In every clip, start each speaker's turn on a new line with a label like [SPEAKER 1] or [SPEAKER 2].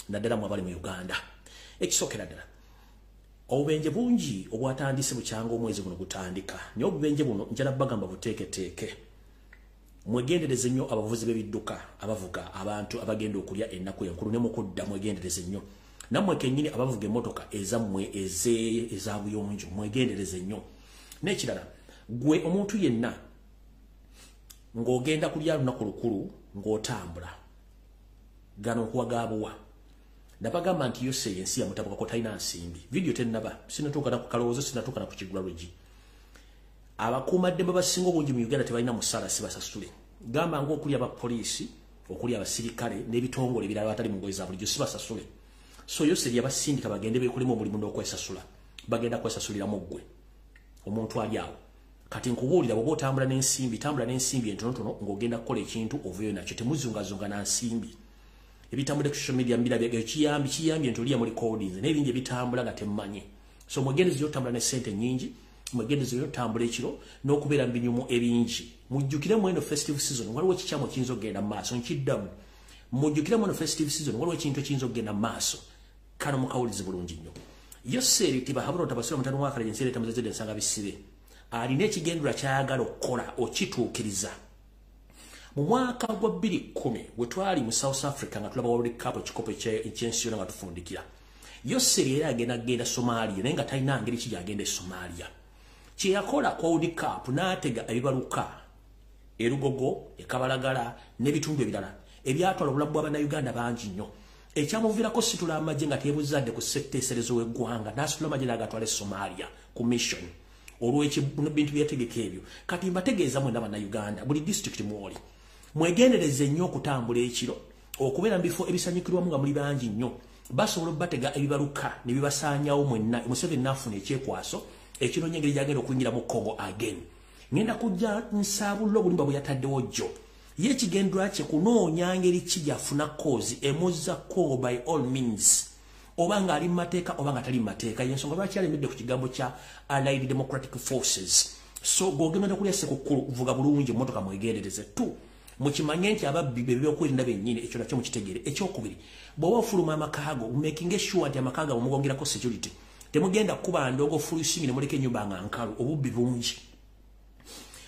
[SPEAKER 1] Naddala mu abali mu Uganda. Ekisookera ddala, obubenje bungi obwatandise bukyanga omwezi guno gutandika. Naye obubenje buno njala bagamba buteeketeeke. Mwegendereze nnyo abavuzi b'ebidduka abavuga abantu abagenda okulya ennaku enkulu ne mukudda, mwegendereze nnyo. Nammwe kennyini abavuga emmotoka ezammwe eza buyonjo, mwegendereze nnyo. N'ekirala, gwe omuntu yenna ng'ogenda kulya lunaku lukulu ng'otambula, gano nkuwa gaabuwa. Nabagamba nti yose ensi yamutabukako, talina nsimbi. Vidiyo tennaba, sinatuuka na ku kalowoozo, sinatuuka na ku kigula lwegi. Abakuumaddembe basinga obungi mu Uganda tebalina musaala, si basasule. Gamba ng'okuli abapoliisi, okuli abasirikale n'ebitongole ebirala batali mu ngoye za bulijjo, si basasule. So yose yabasindika bagende beekolemu omulimu n'okwesasula. Bagenda kwesasuliramu ggwe omuntu ali awo. Kati nkubuulira, bw'oba otambula n'ensimbi, tambula n'ensimbi entonotono ng'ogenda kukola ekintu oveeyo nakyo. Temuzungazunga na nsimbi. Ebitambudde ku social media mbirabye, ekiyambi kiyambye nti oliya mu recordings n'ebingi ebitambula nga temmanyi. So mwegendereze otambula ne ssente nnyingi, mwegendereze otambula ekiro n'okubeera mu binyumu ebingi. Mujjukire mu eno festive season waliwo ekikyamu ekiyinza okugenda mu maaso. Nkiddamu, mujjukire mu eno festive season waliwo ekintu ekiyinza okugenda mu maaso. Kano mukawulize bulungi nnyo. Yoseri Tibahabura Tabasira mutano wa kale ensi etamuzedde ensanga bisibe alina ekigendera kyayagala okukola okituukiriza. Mu mwaka gwa 2010 we twali mu South Africa nga tulaba World Cup, ekikopo eky'ensi yonna, nga tufundikira, Yoseri era agenda genda Somalia, naye nga talina ngeri ki gyagenda e Somalia. Kye yakola ku World Cup, n'atega ebibaluka erugogo, ekabalagala n'ebitundu ebirala ebyatwala obulamu bw'Abannayuganda bangi nnyo. Ekyamuviirako situla amagye nga teebuzadde ku ssetteeserezo w'eggwanga, n'asitula amagye n'agatwala e Somalia ku mission olw'ebintu byeyategeka ebyo. Kati mbategeeza mwenna Bannayuganda, buli disitulikiti mwoli, mwegendereze nnyo okutambula ekiro, okubeera mu bifo ebisanyukirwamu nga muli bangi nnyo. Basobola obbatega ebibaluka ne bibasaanyawo mwenna. Museveni n'afuna ekyekwaso ekinoonya engeri gyagenda okuyingira mu Congo again. Ngenda kujja nsaabulula obulimba bwe yataddewo jjo. Ye ekigendwa kye kunoonya ngeri ki gyafuna cause emuzza Congo by all means, oba ng'ali mu mateeka oba nga tali mu mateeka. Yensonga lwaki alemedde ku kigambo kya Allied Democratic Forces. So gw'ogenda kulya Sekukkulu, vuga bulungi emmotoka, mwegendereze. Tu mukimanye nti ababbi be byokwerinda bennyini, ekyo nakyo mukitegeere. Ekyokubiri, bw'oba ofuluma amaka go, making sure nti amaka gaabwe mugongerako security. Temugenda kuba ndongo fulusingi ne muleka ennyumba nga nkalu, obubbi bungi.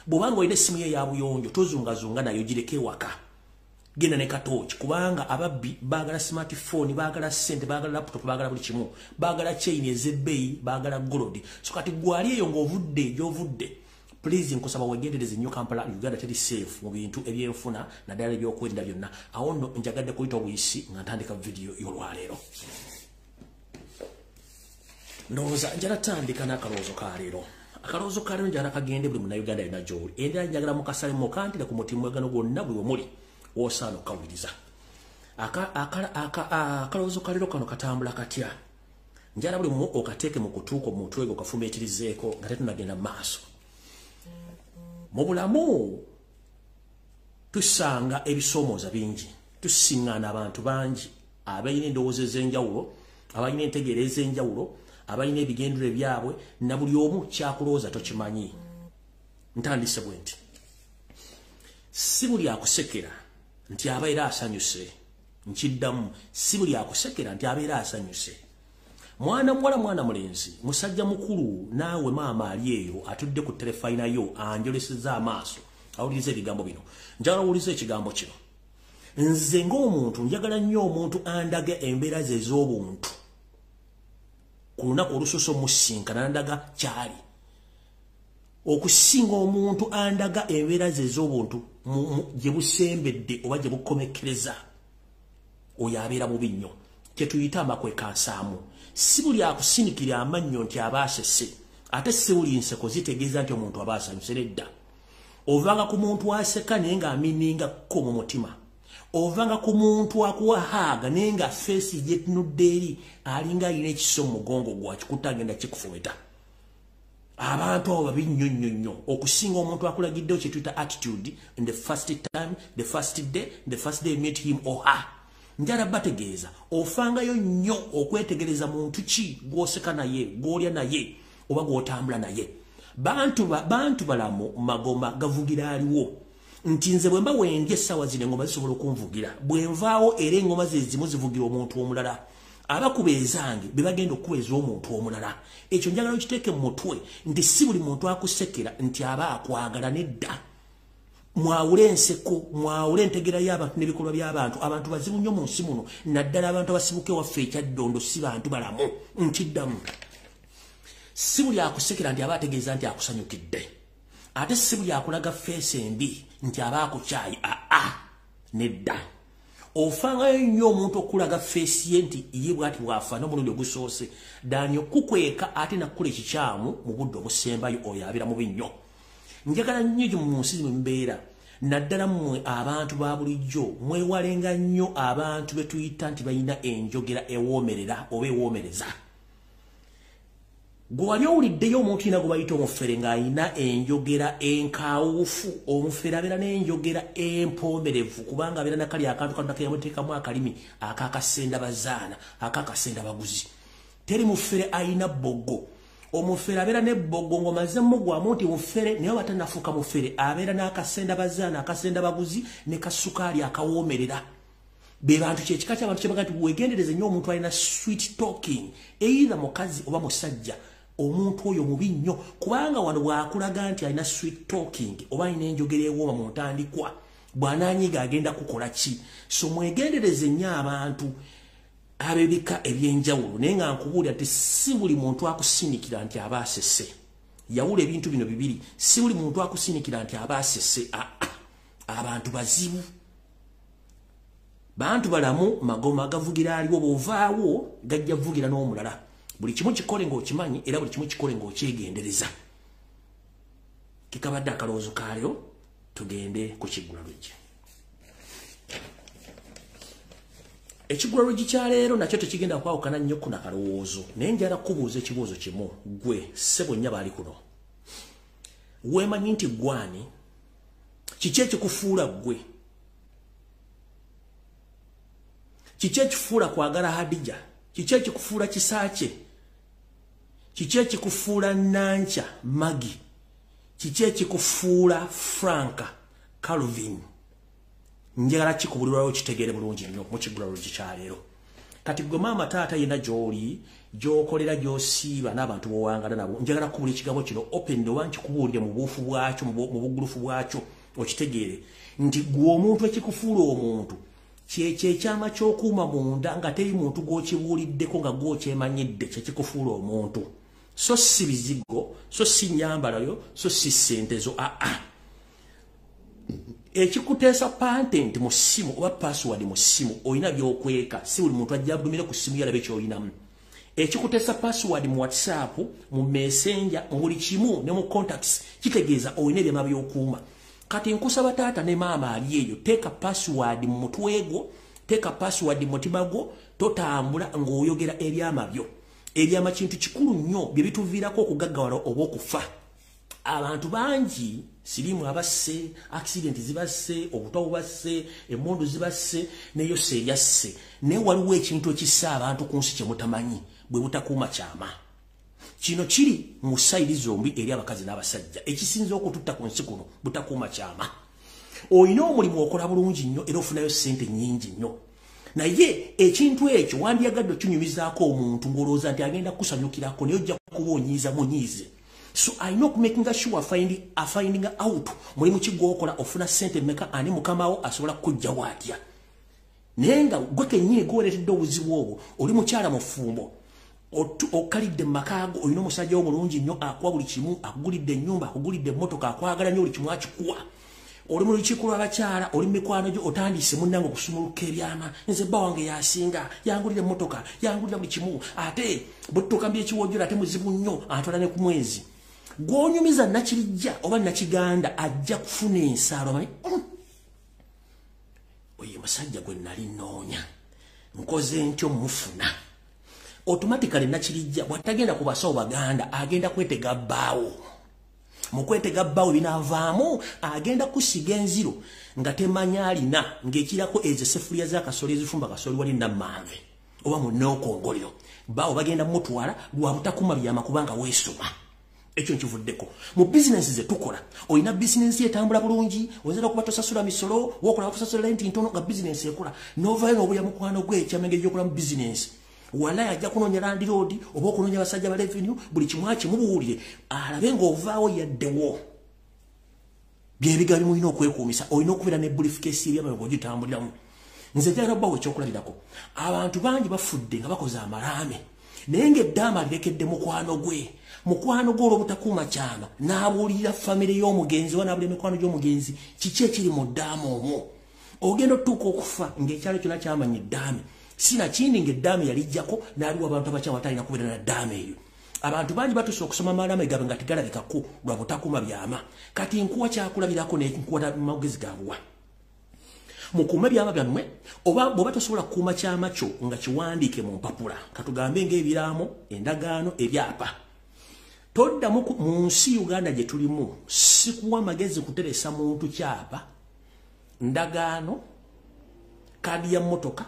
[SPEAKER 1] Bw'obanga olina essimu ye ya buyonjo, tozungazunga nayo, gireke ewaka, genda ne katooki, kubanga ababbi baagala smartphone, baagala ssente, baagala laptop, baagala buli kimu, baagala chain ez'ebbeeyi, baagala gold. So kati gwali eyo ng'ovudde gy'ovudde, please nkusaba wegendereze nnyo. Kampala, Uganda teri safe mu bintu ebyenfuna, naddala ebyokwerinda byonna. Awo nno njagadde kuyita obuyisi nga ntandika vidiyo y'olwaleero. Ndowooza njala tandika n'akalowoozo ka leero. Akalowoozo ka leero njagala kagende buli Munnayuganda yonna gy'oli. Endala njagala mukasalemu kantire ku mutimwegano gwonna, buli wemuli wosaana okukawuliriza. Akalowoozo ka leero kano katambula katya? Njala buli mumu okateeke mu kutuuka mu mutwe gwo, okafumiitirizeeko nga tetunagenda mu maaso. Mu bulamu tusanga ebisoomooza bingi, tusiŋŋaana abantu bangi abalina endowooza ez'enjawulo, abalina entegeera ez'enjawulo, abalina ebigendero ebyabwe, na buli omu kyakulowooza tokimanyi. Ntandise bwe nti, si buli akusekera nti abeera asanyuse. Nkiddamu, si buli akusekera nti abeera asanyuse. Mwana muwala, mwana mulenzi, musajja mukulu, naawe maama ali eyo atudde ku terefayina yo anjoleseza amaaso, awuliriza ebigambo bino, njagala owuliza ekigambo kino. Nze ng'omuntu njagala nnyo omuntu andaga embeera ze ez'obuntu ku lunaku olusoose omusinkana, nandaga kyali, okusinga omuntu andaga embeera ze ez'obuntu gye busembedde oba gye bukomekkereza. Oyo abeera bubi nnyo, kyetuyita amakwekansaamu. Si buli akusinikira amannyo nti aba asese, ate si buli nseko zitegeeza nti omuntu aba asanyuse. Nedda, ovanga ku muntu aseka naye ng'aminingako mu mutima, ovanga ku muntu akuwa hug naye nga face gyetunudde eri alinga alina ekiso mu mugongo gwakikuta agenda kikufumita. Abantu abo babi nnyo nnyo nnyo okusinga omuntu akulagiddewo kyetuyita attitude in the first time, the first day, the first day meet him or her. Njala bategeeza, ofangayo nnyo okwetegereza muntu ki gw'oseka naye, gw'olya naye oba gw'otambula naye. Bantu balamu magoma gavugira aliwo. Nti nze bwe mba wendi essaawa zino engoma zisobola okunvugira, bwe nvaawo era engoma ze zimu zivugira omuntu omulala. Abakuba ezange be bagenda okukuba ez'omuntu omulala. Ekyo njagala okiteeke mu mutwe nti si buli muntu akusekera nti aba akwagala, nedda. Mwawule enseko, mwawule entegera y'abantu n'ebikolwa by'abantu. Abantu bazibu nnyo mu nsi muno, naddala abantu abasibuka ewaffe ekyaddondo si bantu balamu. Nkiddamu, si buli akusekera nti aba ategeeza nti akusanyukidde, ate si buli akulaga feesi embi nti aba akukyayi. Aa, nedda. Ofangayo nnyo omuntu okulaga feesi ye nti ye bw'ati bw'afaana omulundi ogusoose, ddaani okukweka ate nakukula ekikyamu mu budde obusembayo, oyo abeera mubi nnyo. Njagala nnyo mu nsi mwe mbeera, naddala mmwe abantu ba bulijjo, mwewalenga nnyo abantu be tuyita nti balina enjogera ewoomerera oba ewoomereza. Gwe wali owuliddeyo omuntu yina gwe bayita omufere ng'alina enjogera enkaawufu? Omufere abeera n'enjogera empoomerevu, kubanga abeera nakali akantu Katonda ke yamuteekamu, akalimi akakasenda bazaana, akakasenda baguzi. Teri mufere alina bbogo. Omufere abeera n'ebbogo ng'omaze mugwamu nti mufere, naye oba tannafuuka mufere abeera n'akasenda bazaana, akasenda baguzi ne kasukaali akawoomerera. Be bantu, kyekika ky'abantu kyebaga nti weegendereze nnyo omuntu alina sweet talking, either mukazi oba musajja. Omuntu oyo mubi nnyo, kubanga wano bw'akulaga nti alina sweet talking oba alina enjogera ewooma mu ntandikwa, bw'anaanyiga agenda kukola ki? So mwegendereze nnyo abantu ab'ebika ebyenjawulo. Naye nga nkubuulira nti si buli muntu akusinikira nti aba asese. Yawula ebintu bino bibiri. Si buli muntu akusinikira nti aba asese. Abantu bazibu, bantu balamu, magoma gavugira aliwo, bw'ovaawo gajja vugira n'omulala. Buli kimu kikole ng'okimanyi, era buli kimu kikole ng'okyegendereza. Kikabadde akalowoozo kaayo. Tugende ku kiggula luggi. Ekiggula luggi kya leero nakyo tekigenda kwawukana nnyo ku nakalowoozo, naye njala kubuuza ekibuuzo kimu. Gwe ssebo nnya baali kuno, weemanyi nti gwani? Kiki ekikufuula ggwe? Kiki ekifuula kwagala Hadija? Kiki ekikufuula Kisaakye? Kiki ekikufuula Nankya Magi? Kiki ekikufuula Franka Calvin? Njagala kikubulirwayo kitegeere bulungi nnyo mu kiggula luggi kya leero. Kati gwe maama, taata yenna gy'oli, gy'okolera, gy'osiiba n'abantu b'owangala nabo, njagala kukubula ekigambo kino open, oba nkikubuulire mu buufu bwakyo, mu bugulufu bwakyo, okitegeere nti gwe omuntu, ekikufuula omuntu kyekyo ekyama ky'okuuma munda nga teri muntu gw'okibuuliddeko, nga gw'okyemanyidde, kyekikufuula omuntu. So si bizigo, so si nyambalayo, so si ssente zo. Aa, ekikuteesa content mu ssimu oba password mu ssimu, olina by'okweka, si buli muntu ajja agumire ku ssimu yalabe ky'olinamu. Ekikuteesa password mu WhatsApp, mu Messenger, mu buli kimu ne mu contacts, kitegeeza olina ebyama by'okuuma. Kati nkusaba taata ne maama ali eyo, teeka password mu mutwe gwo, teeka password mu mutima gwo, totambula ng'oyogera ebyama byo. Ebyama kintu kikulu nnyo, bye bituviirako okugaggawala oba okufa. Abantu bangi sirimu abasse, accident zibasse, obutwa bubasse, emmundu zibasse, neyo seeryasse. Naye waliwo ekintu ekissa abantu ku nsi kye mutamanyi, bwe butakuuma kyama. Kino kiri mu side zombi, eri abakazi n'abasajja. Ekisinza okututta ku nsi kuno butakuuma kyama. Olina omulimu, okola bulungi nnyo era ofunayo ssente nnyingi nnyo, naye ekintu ekyo wandyagadde okinyumizaako omuntu ng'olowooza nti agenda kukusanyukirako, naye ojja kuba onyiiza munyiize. So alina okumakinga sure afinding out mulimu ki gwokola, ofuna ssente mmeka, ani mukamawo, asobola kukujjawo atya. Naye nga gwe kennyini gwoleetedde obuzibu obwo. Oli mukyala mufumbo, okkalidde mu makaago, olina omusajja wo mulungi nnyo, akuwa buli kimu, akugulidde ennyumba, akugulidde emmotoka, akwagala nnyo, buli kimu akikuwa. Oli mu lukiiko lw'abakyala, oli mu mikwano gyo, otandise munnange okusumuluka ebyama: "Nze bba wange yasinga, yangulira emmotoka, yangulira buli kimu, ate bwe tutuuka mbyekiwojjola ate muzibu nnyo, atwala ne ku mwezi." Gw'onyumiza Nakirijja oba Nakiganda ajja kufuna ensaalo, amanyi oyo musajja gwe nali nnoonya, nkoze ntyo mufuna automatically. Nakirijja bw'atagenda ku basawo baganda, agenda kwetega bbaawo. Mu kwetega bbaawo binaavaamu, agenda kusiga enziro nga temanya alina, ng'ekirako ezo sefuliya z'akasoli ezifumba kasoli wali nammanve oba mu nookongolero. Bbaawo bagenda mutwala lwa butakuma byama, kubanga weesoma. Ekyo nkivuddeko. Mu bizinensi ze tukola, olina bizinensi etambula bulungi, oyinza okuba tosasula misolo, wokola kusasula renti ntono nga bizinensi ekola. N'ovaayo n'obulya mukwano gwe ekyama engeri gy'okolamu bizinensi. Walayi ajja kunoonya landiroodi oba okunoonya abasajja ba revenue, buli kimu akimubuulire alabe ng'ovaawo yaddewo. Byebigambo mulina okwekuumisa, olina okubeera ne briefcase y'ebyama ng'ogitambuliramu. Nze njagala obbawo ekyokulabirako. Abantu bangi bafudde nga bakoze amalaame, naye ng'eddaama alirekedde mukwano gwe. Mukwano gwe olw'obutakuuma kyama n'abuulirira famire y'omugenzi oba n'abuulira mikwano gy'omugenzi kiki ekiri mu ddaama omwo. Ogenda otuuka okufa ng'ekyalo kyonna kyamanya eddaame. Sinakindi ng'eddaame yalijjako n'aliwa abantu abakyamu atalina kubeera na ddaame eyo. Abantu bangi batuuse okusoma amalaame gaabwe nga tegalabikako lwa butakuuma byama. Kati nkuwa kyakulabirako n'enkuwa magezi gaabuwa. Mukuume byama byammwe, oba bw'oba tosobola kukuuma kyama kyo nga kiwandiike mu mpapula, katugambe ng'ebiraamo, endagaano, ebyapa. Toddamu mu nsi Uganda gye tulimu, sikuwa magezi kuteresa muntu kyapa, ndagaano, kaadi ya mmotoka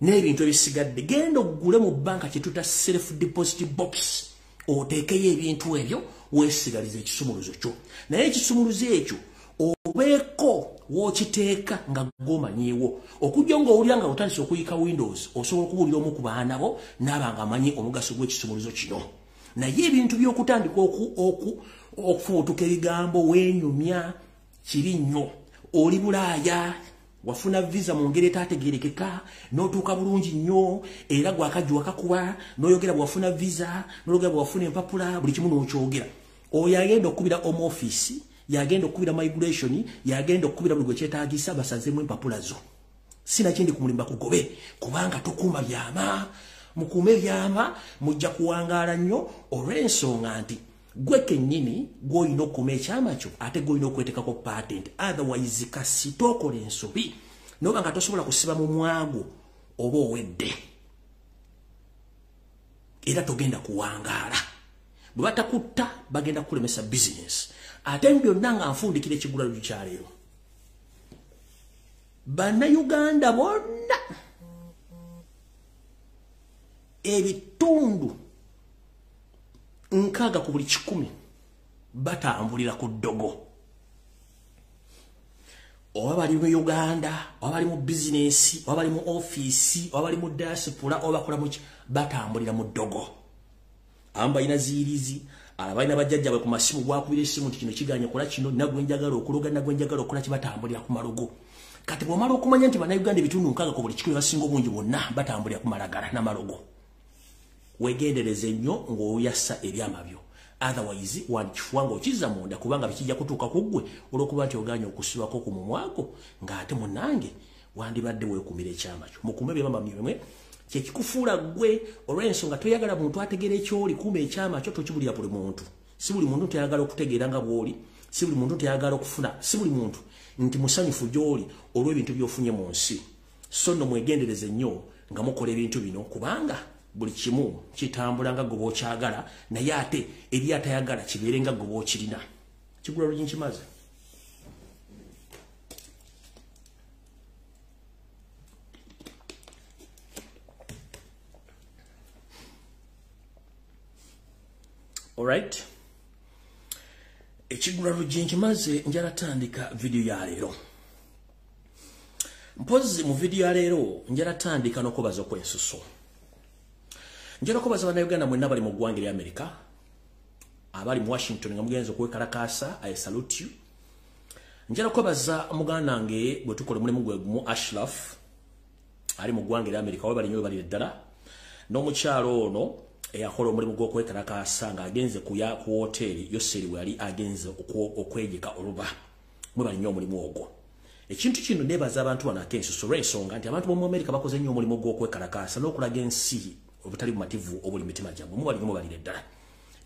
[SPEAKER 1] n'ebintu ebisigadde. Genda oggule mu bbanka kye tuyita self deposit box, oteekeyo ebintu ebyo, weesigalize ekisumuluzo kyo. Naye ekisumuluzo ekyo obeeko w'okiteeka nga gw'omanyiiwo. Okujja ng'owulira nga otandise okuyika Windows, osobola okubuulira omu ku baana bo n'aba ng'amanyi omugaso gw'ekisumuluzo kino. Naye ebintu by'okutandika okufuutuka ebigambo weenyumya kiri nnyo. Oli Bulaaya, wafuna visa mu ngeri etaategeerekeka, n'otuuka bulungi nnyo, era gwakajja wakakuba, n'oyogera bw'wafuna visa, n'oyogera bw'wafuna empapula, buli kimu n'okyogera. Oyo agenda okukubira home office, yagenda okukubira migration, yagenda okukubira buli gwe kyetaagisa basazeemu empapula zo. Sinakindi kumulimba kugobe, kubanga tokuuma byama. Mukuume byama, mujja kuwangaala nnyo olw'ensonga nti gwe kennyini gw'olina okukuuma ekyama kyo, ate gw'olina okwetekako patent. Otherwise kasita okola ensobi n'oba nga tosobola kusiba mu mwago oba owedde, era togenda kuwangaala. Bwe batakutta bagenda kukulemesa bizinensi. Ate byonna nga nfundikira ekigulalo kya leero, Bannayuganda bonna ebitundu 60 ku buli 100 batambulira ku ddogo. Oba bali mu Uganda, oba bali mu bizinensi, oba bali mu ofiisi, oba bali mu diaspora, oba bakola mu ki, batambulira mu ddogo. Abamu balina ziyirizi, abalina bajjajjaabwe ku masimu, gwakubira essimu nti kino kiganye kola kino, nagwe njagala okuloga, nagwe njagala okukola ki, batambulira ku malogo. Kati bw'omala okumanya nti Bannayuganda ebitundu 60 ku buli 100 basinga obungi bonna batambulira ku malagala n'amalogo, weegendereze nnyo ng'oyassa ebyama byo. Otherwise wandikifuwa ng'okizza munda, kubanga bikijja kutuuka ku ggwe olw'okuba nti ogaanye okusibako ku mumwa gwo, ng'ate munnange wandibadde weekumira ekyama kyo. Mukuume ebyama byammwe, kye kikufuula ggwe, olw'ensonga toyagala muntu ategeera ekyoli. Kuuma ekyama kyo, tokibulira buli muntu. Si buli muntu ntayagala okutegeera nga bw'oli, si buli muntu ntayagala okufuna, si buli muntu nti musanyufu gy'oli olw'ebintu by'ofunye mu nsi. So nno mwegendereze nnyo nga mukola ebintu bino, kubanga buli kimu kitambula nga gwe bw'okyagala, naye ate eri atayagala kibeere nga gwe bw'okirina. Kigula lugi nkimaze. Alright. Ekigula lugi nkimaze, njala tandika video ya leero. Mpozi mu video ya leero njala tandika n'okwebaza okw'ensusso. Njala okwebaza Bannayuganda mwenna bali mu ggwanga erya Amerika, abali mu Washington nga mugenze okwekalakaasa, I salute you. Njala okwebaza muganda wange bwe tukola omulimu gwe gumu, Ashraf, ali mu ggwanga erya Amerika, webali nnyo, webalire ddala. N'omukyalo ono eyakola omulimu gw'okwekalakaasa ng'agenze ku woteeri Yoseri we yali agenze okwegeka oluba. Mwebali nnyo omulimu ogwo. Ekintu kino neebaza abantu bano ak'ensusso olw'ensonga nti abantu b'omu Amerika bakoze nnyo omulimu gw'okwekalakaasa n'okulaga ensi obutali bumativu obuli mitima gyammwe. Mubali nnyo, mubalire ddala.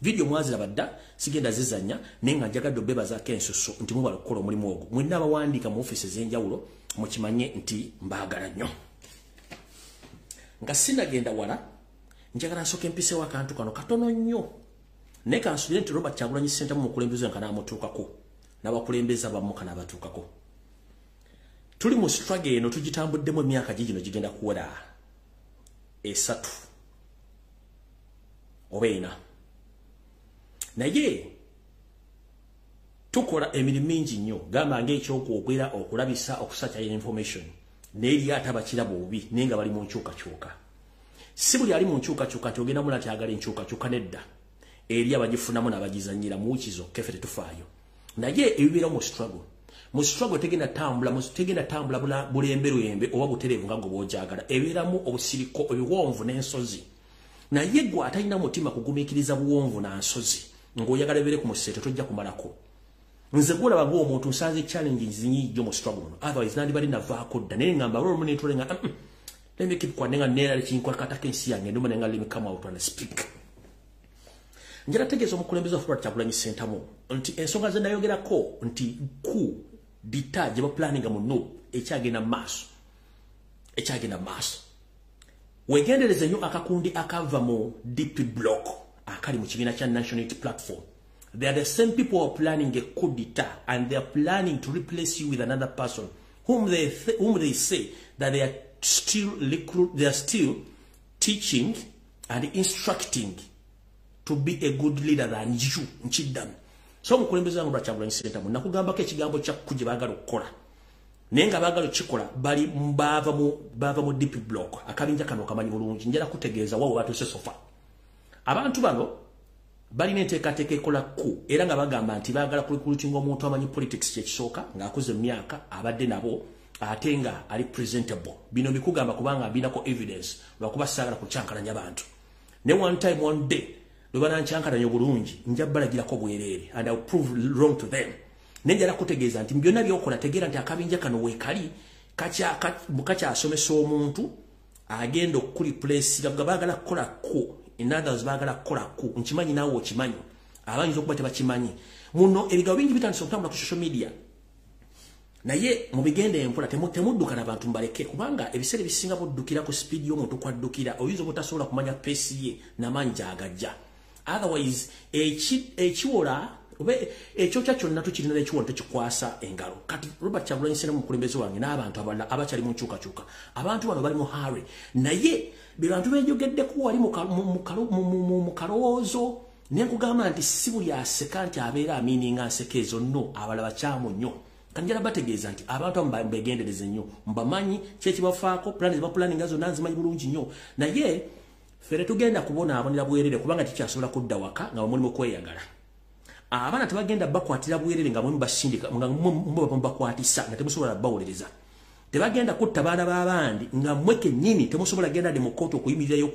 [SPEAKER 1] Vidiyo mwaziraba dda, sigenda zizannya, naye nga njagadde obeebazaako ensusso nti mubala okukola omulimu ogwo. Mwenna abawandiika mu ofiisi ez'enjawulo mukimanye nti mbaagala nnyo. Nga sinagenda wala, njagala nsooke mpiseewo akantu kano katono nnyo, naye kansuubire nti Robert Kyagulanyi Ssentamu mukulembeze nga kanaamutuukako, n'abakulembeze abamu kanaabatuukako. Tuli mu struggle eno tugitambuddemu emyaka gigino gigenda kuwera 3 oba 4. Naye tukola emirimu mingi nnyo, gamba ng'ekyokwogera, okulabisa, okusacha information, n'eri ate abakiraba obubi naye nga bali mu nkyukakyuka. Si buli ali mu nkyukakyuka nti ogenda mula kyagala enkyukakyuka, nedda. Eri abagifunamu n'abagizannyira mu wiiki zokka, ffe tetufaayo. Naye ebibeera mu struggle, mu struggle tegenda tambula bulemberwembe oba butereevu nga gwe bw'ogyagala. Ebeeramu obusiriko, ebiwonvu n'ensozi. Naye gwe atalina mutima kugumiikiriza buwonvu na nsozi, ng'oyagala ebeere ku museeto, tojja kumalako. Nze gwolaba ng'omuntu nsanze challenges nyingi mu struggle muno, otherwise nandibadde navaako dda. Naye ngamba olwo nentole nga let me keep quiet, nga neera kinkwakatako ensi yange nduma, nga let me come out and speak. Njala tegeeza omukulembeze wa Robert Kyagulanyi Ssentamu nti ensonga ze nayogerako nti coup d'état gye baplaninga mu NUP ekyagenda mu maaso, ekyagenda mu maaso. Wegendereze nnyo akakundi akava mu DP block akali mu kibiina kya National Unity Platform. They are the same people who are planning a coup d'etat, and they are planning to replace you with another person whom they say that they are still teaching and instructing to be a good leader than you. Nkiddamu. So omukulembeze wange Robert Kyagulanyi Ssentamu, nakugambako ekigambo kya coup gye baagala okukola, naye nga baagala okukikola bali baava mu DP block. Akabinja kano kamanyi bulungi. Njala kutegeeza wawe batuuse so far. Abantu bano balina enteekateeka ekola coup, era nga bagamba nti baagala kurecruitinga omuntu amanyi politics, kyekisooka, ng'akuze mu myaka, abadde nabo, ate nga ali presentable. Bino bikugamba kubanga mbinako evidence, lwakuba saagala kukyankalanya bantu. Ne one time, one day, lwe banankyankalanya obulungi, nja balagirako bwereere and I will prove wrong to them. Naye njala kutegeeza nti byonna byokola, tegeera nti akabinja kano weekali kakyasomesa omuntu agenda okukureplace nga baagala kukola coup. In others, baagala kukola coup. Nkimanyi, naawe okimanyi, abayinza okuba tebakimanyi. Muno ebigabo bingi bitandise okutambula ku social media, naye mubigende empola, temudduka nabantu, mbaleke, kubanga ebiseera ebisinga buddukira ku speed y'omuntu kwaddukira, oyinza obutasobola kumanya pace ye n'amaanyi gyagajja. Otherwise ekiwola oba ekyokya kyonna tukirina, n'ekiwola tekikwasa engalo. Kati Robert Kyagulanyi Ssentamu, mukulembeze wange, n'abantu abalala abakyali mu nkyukakyuka, abantu bano bali mu hurry, naye be bantu benjogeddeko wali mu kalowoozo. Ne nkugamba nti si buli aseka nti abeera amiininga nseka ezo. Nno abalala bakyamu nnyo. Kanjala bategeeza nti abantu abo mbegendereze nnyo, mbamanyi kyekibafaako, plani zebapulaninga zonna nzimanyi bulungi nnyo. Naye ffe tetugenda kubonaabonera bwerere, kubanga tikyasobola kudda waka nga mulimu kweyagala. Abaana tebagenda bakwatira bwerere nga mwe mubasindika, nga mubakwatisa nga temusobola bawuliriza. Tebagenda kutta baana b'abandi nga mmwe kennyini temusobola genda de mu kkooti okuyimirirayo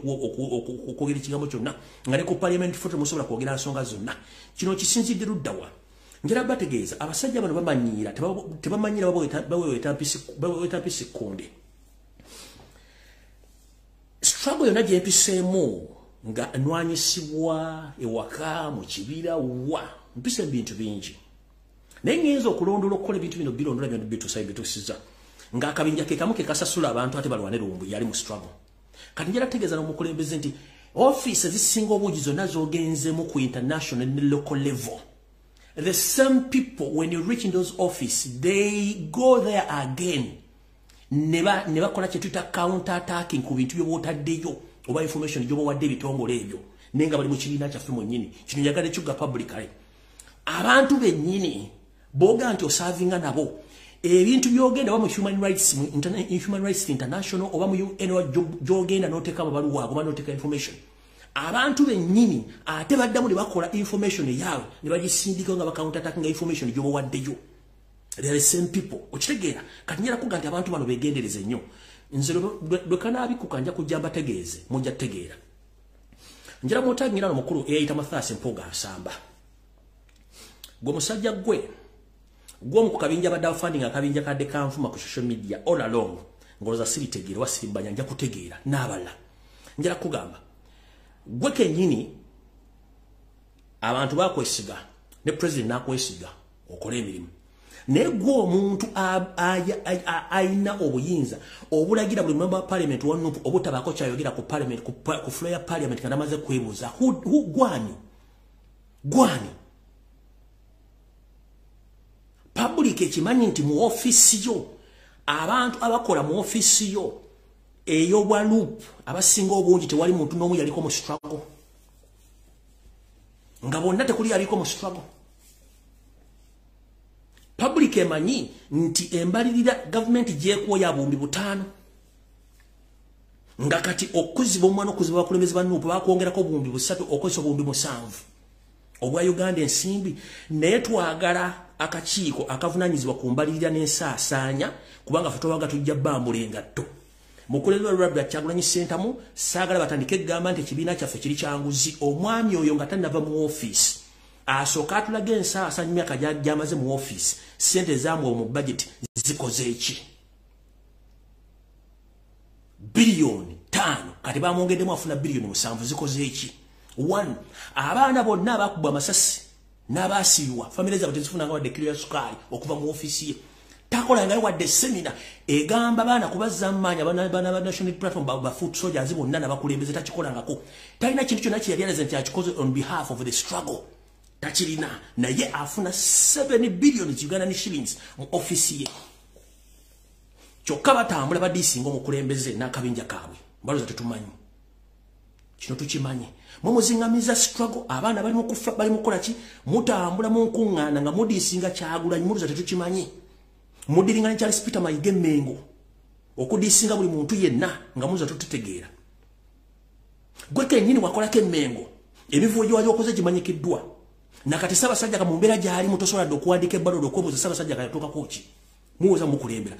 [SPEAKER 1] okwogera ekigambo kyonna, nga ne ku parliament floor temusobola kwogera nsonga zonna. Kino kisinzidde luddawa? Njala bategeeza, abasajja bano bamanyiira, tebamanyiira, baweweeta mpisi kkonde. Struggle yonna gyempiseemu nga nwanyisibwa ewaka mu kibira, wa mpise mu bintu bingi, naye ngenza okulondola okukola ebintu bino, bilondola byonna bituusa bituusiza ng'akabinja ke kamu ke kasasula abantu ate balwane lumbu yali mu struggle. Kati njala tegeeza n'omukulembeze nti ofiisi ezisinga obungi zonna z'ogenzemu ku international ne local level, the same people, when you reach in those office, they go there again ne bakola kye tuyita counter attacking ku bintu by'oba otaddeyo oba information gy'oba wadde ebitongole ebyo, naye nga bali mu kibiina kyaffe mwennyini. Kino njagala ekyuga publicly. Abantu bennyini booga nti oservinga nabo, ebintu byogenda oba mu human rights, mu Human Rights International oba mu UN, gyogenda n'oteeka amabaluwa ago oba n'oteeka information, abantu bennyini ate baddamu ne bakola information eyaabwe ne bagisindika nga bacounter attacking information gy'oba waddeyo. They are the same people. Okitegeera? Kati njala kuga nti abantu bano begendereze nnyo. Nze lwe kanaabikuka nja kujja mbategeeze, mujja kutegeera. Njala mutagira omukulu eyayita Mathias Mpuuga Nsamba. Gwe musajja gwe gwomu ku kabinja badde funding akabinja kadde kanvuma ku social media all along, ngoloza siritegeera oba sirimbanya, nja kutegeera n'abalala. Njala kugamba gwe kennyini, abantu bakwesiga ne president nakwesiga okole emirimu, naye gwe omuntu ayina obuyinza obulagira buli member wa parliament wa NUP obutabaako kyayogera ku parliament, ku floor ya parliament nga namaze kwebuuza, gwani gwani? Public ekimanyi nti mu ofiisi yo, abantu abakola mu ofiisi yo ey'obwa LOP abasinga obungi, tewali muntu n'omu yaliko mu struggle, nga bonna tekuli. Tebuli aliko mu struggle. Public emanyi nti embalirira gavumenti gyekuwa ya 5000. Nga kati okuziba omwana okuziba abakulembeze ba NUP bakwongerako 3,000 okozesa 7,000 obwa Uganda ensimbi. Naye twagala akakiiko akavunaanyizibwa ku mbalirira n'ensaasaanya, kubanga ffe twabaga tujja bbambula engatto. Mukulembeze wa Robert Kyagulanyi Ssentamu, saagala batandike egamba nti ekibiina kyaffe kiri kyanguzi. Omwami oyo nga tannava mu ofiisi asooka atulaga ensaasaanya myaka gy'amaze mu ofiisi, ssente ezaamuwa mu budget zikoze eki? 5 biliyoni, kati bamwongeddemu afuna 7 biliyoni, zikoze eki? One, abaana bonna abakubwa amasasi n'abaasiibwa, famire zaabwe tezifunanga wadde kiro ya sukaali okuva mu ofiisi ye. Takolangayo wadde seminar egamba baana kubazza maanyi abaana ba National Platform, ba foot soldiers bonna n'abakulembeze, takikolangako. Talina kintu kyonna kye yali alaze nti akikoze on behalf of the struggle, takirina. Naye afuna 7 billion Ugandan shillings mu ofiisi ye. Kyokka batambula badiisinga omukulembeze n'akabinja kaabwe. Balowooza tetumanyi. Kino tukimanyi. Mumuziŋŋamiza struggle, abaana bali mu kufa, bali mu kukola ki, mutambula mu nkuŋŋaana nga mudiisinga Kyagulanyi, mulowooza tetukimanyi. Mudiringa ne Charles Peter Mayiga Emmengo okudiisinga buli muntu yenna nga mulowooza tututegeera. Gwe kennyini wakolako Emmengo, emivuyo gye wali okoze gimanyikiddwa. Nakati Ssaabasajja ka mu mbeera gy'alimu tosobola dde okuwandiika ebbaluwa okwebuuza Ssaabasajja ka yatuukako ki. Muwoza mukulembera.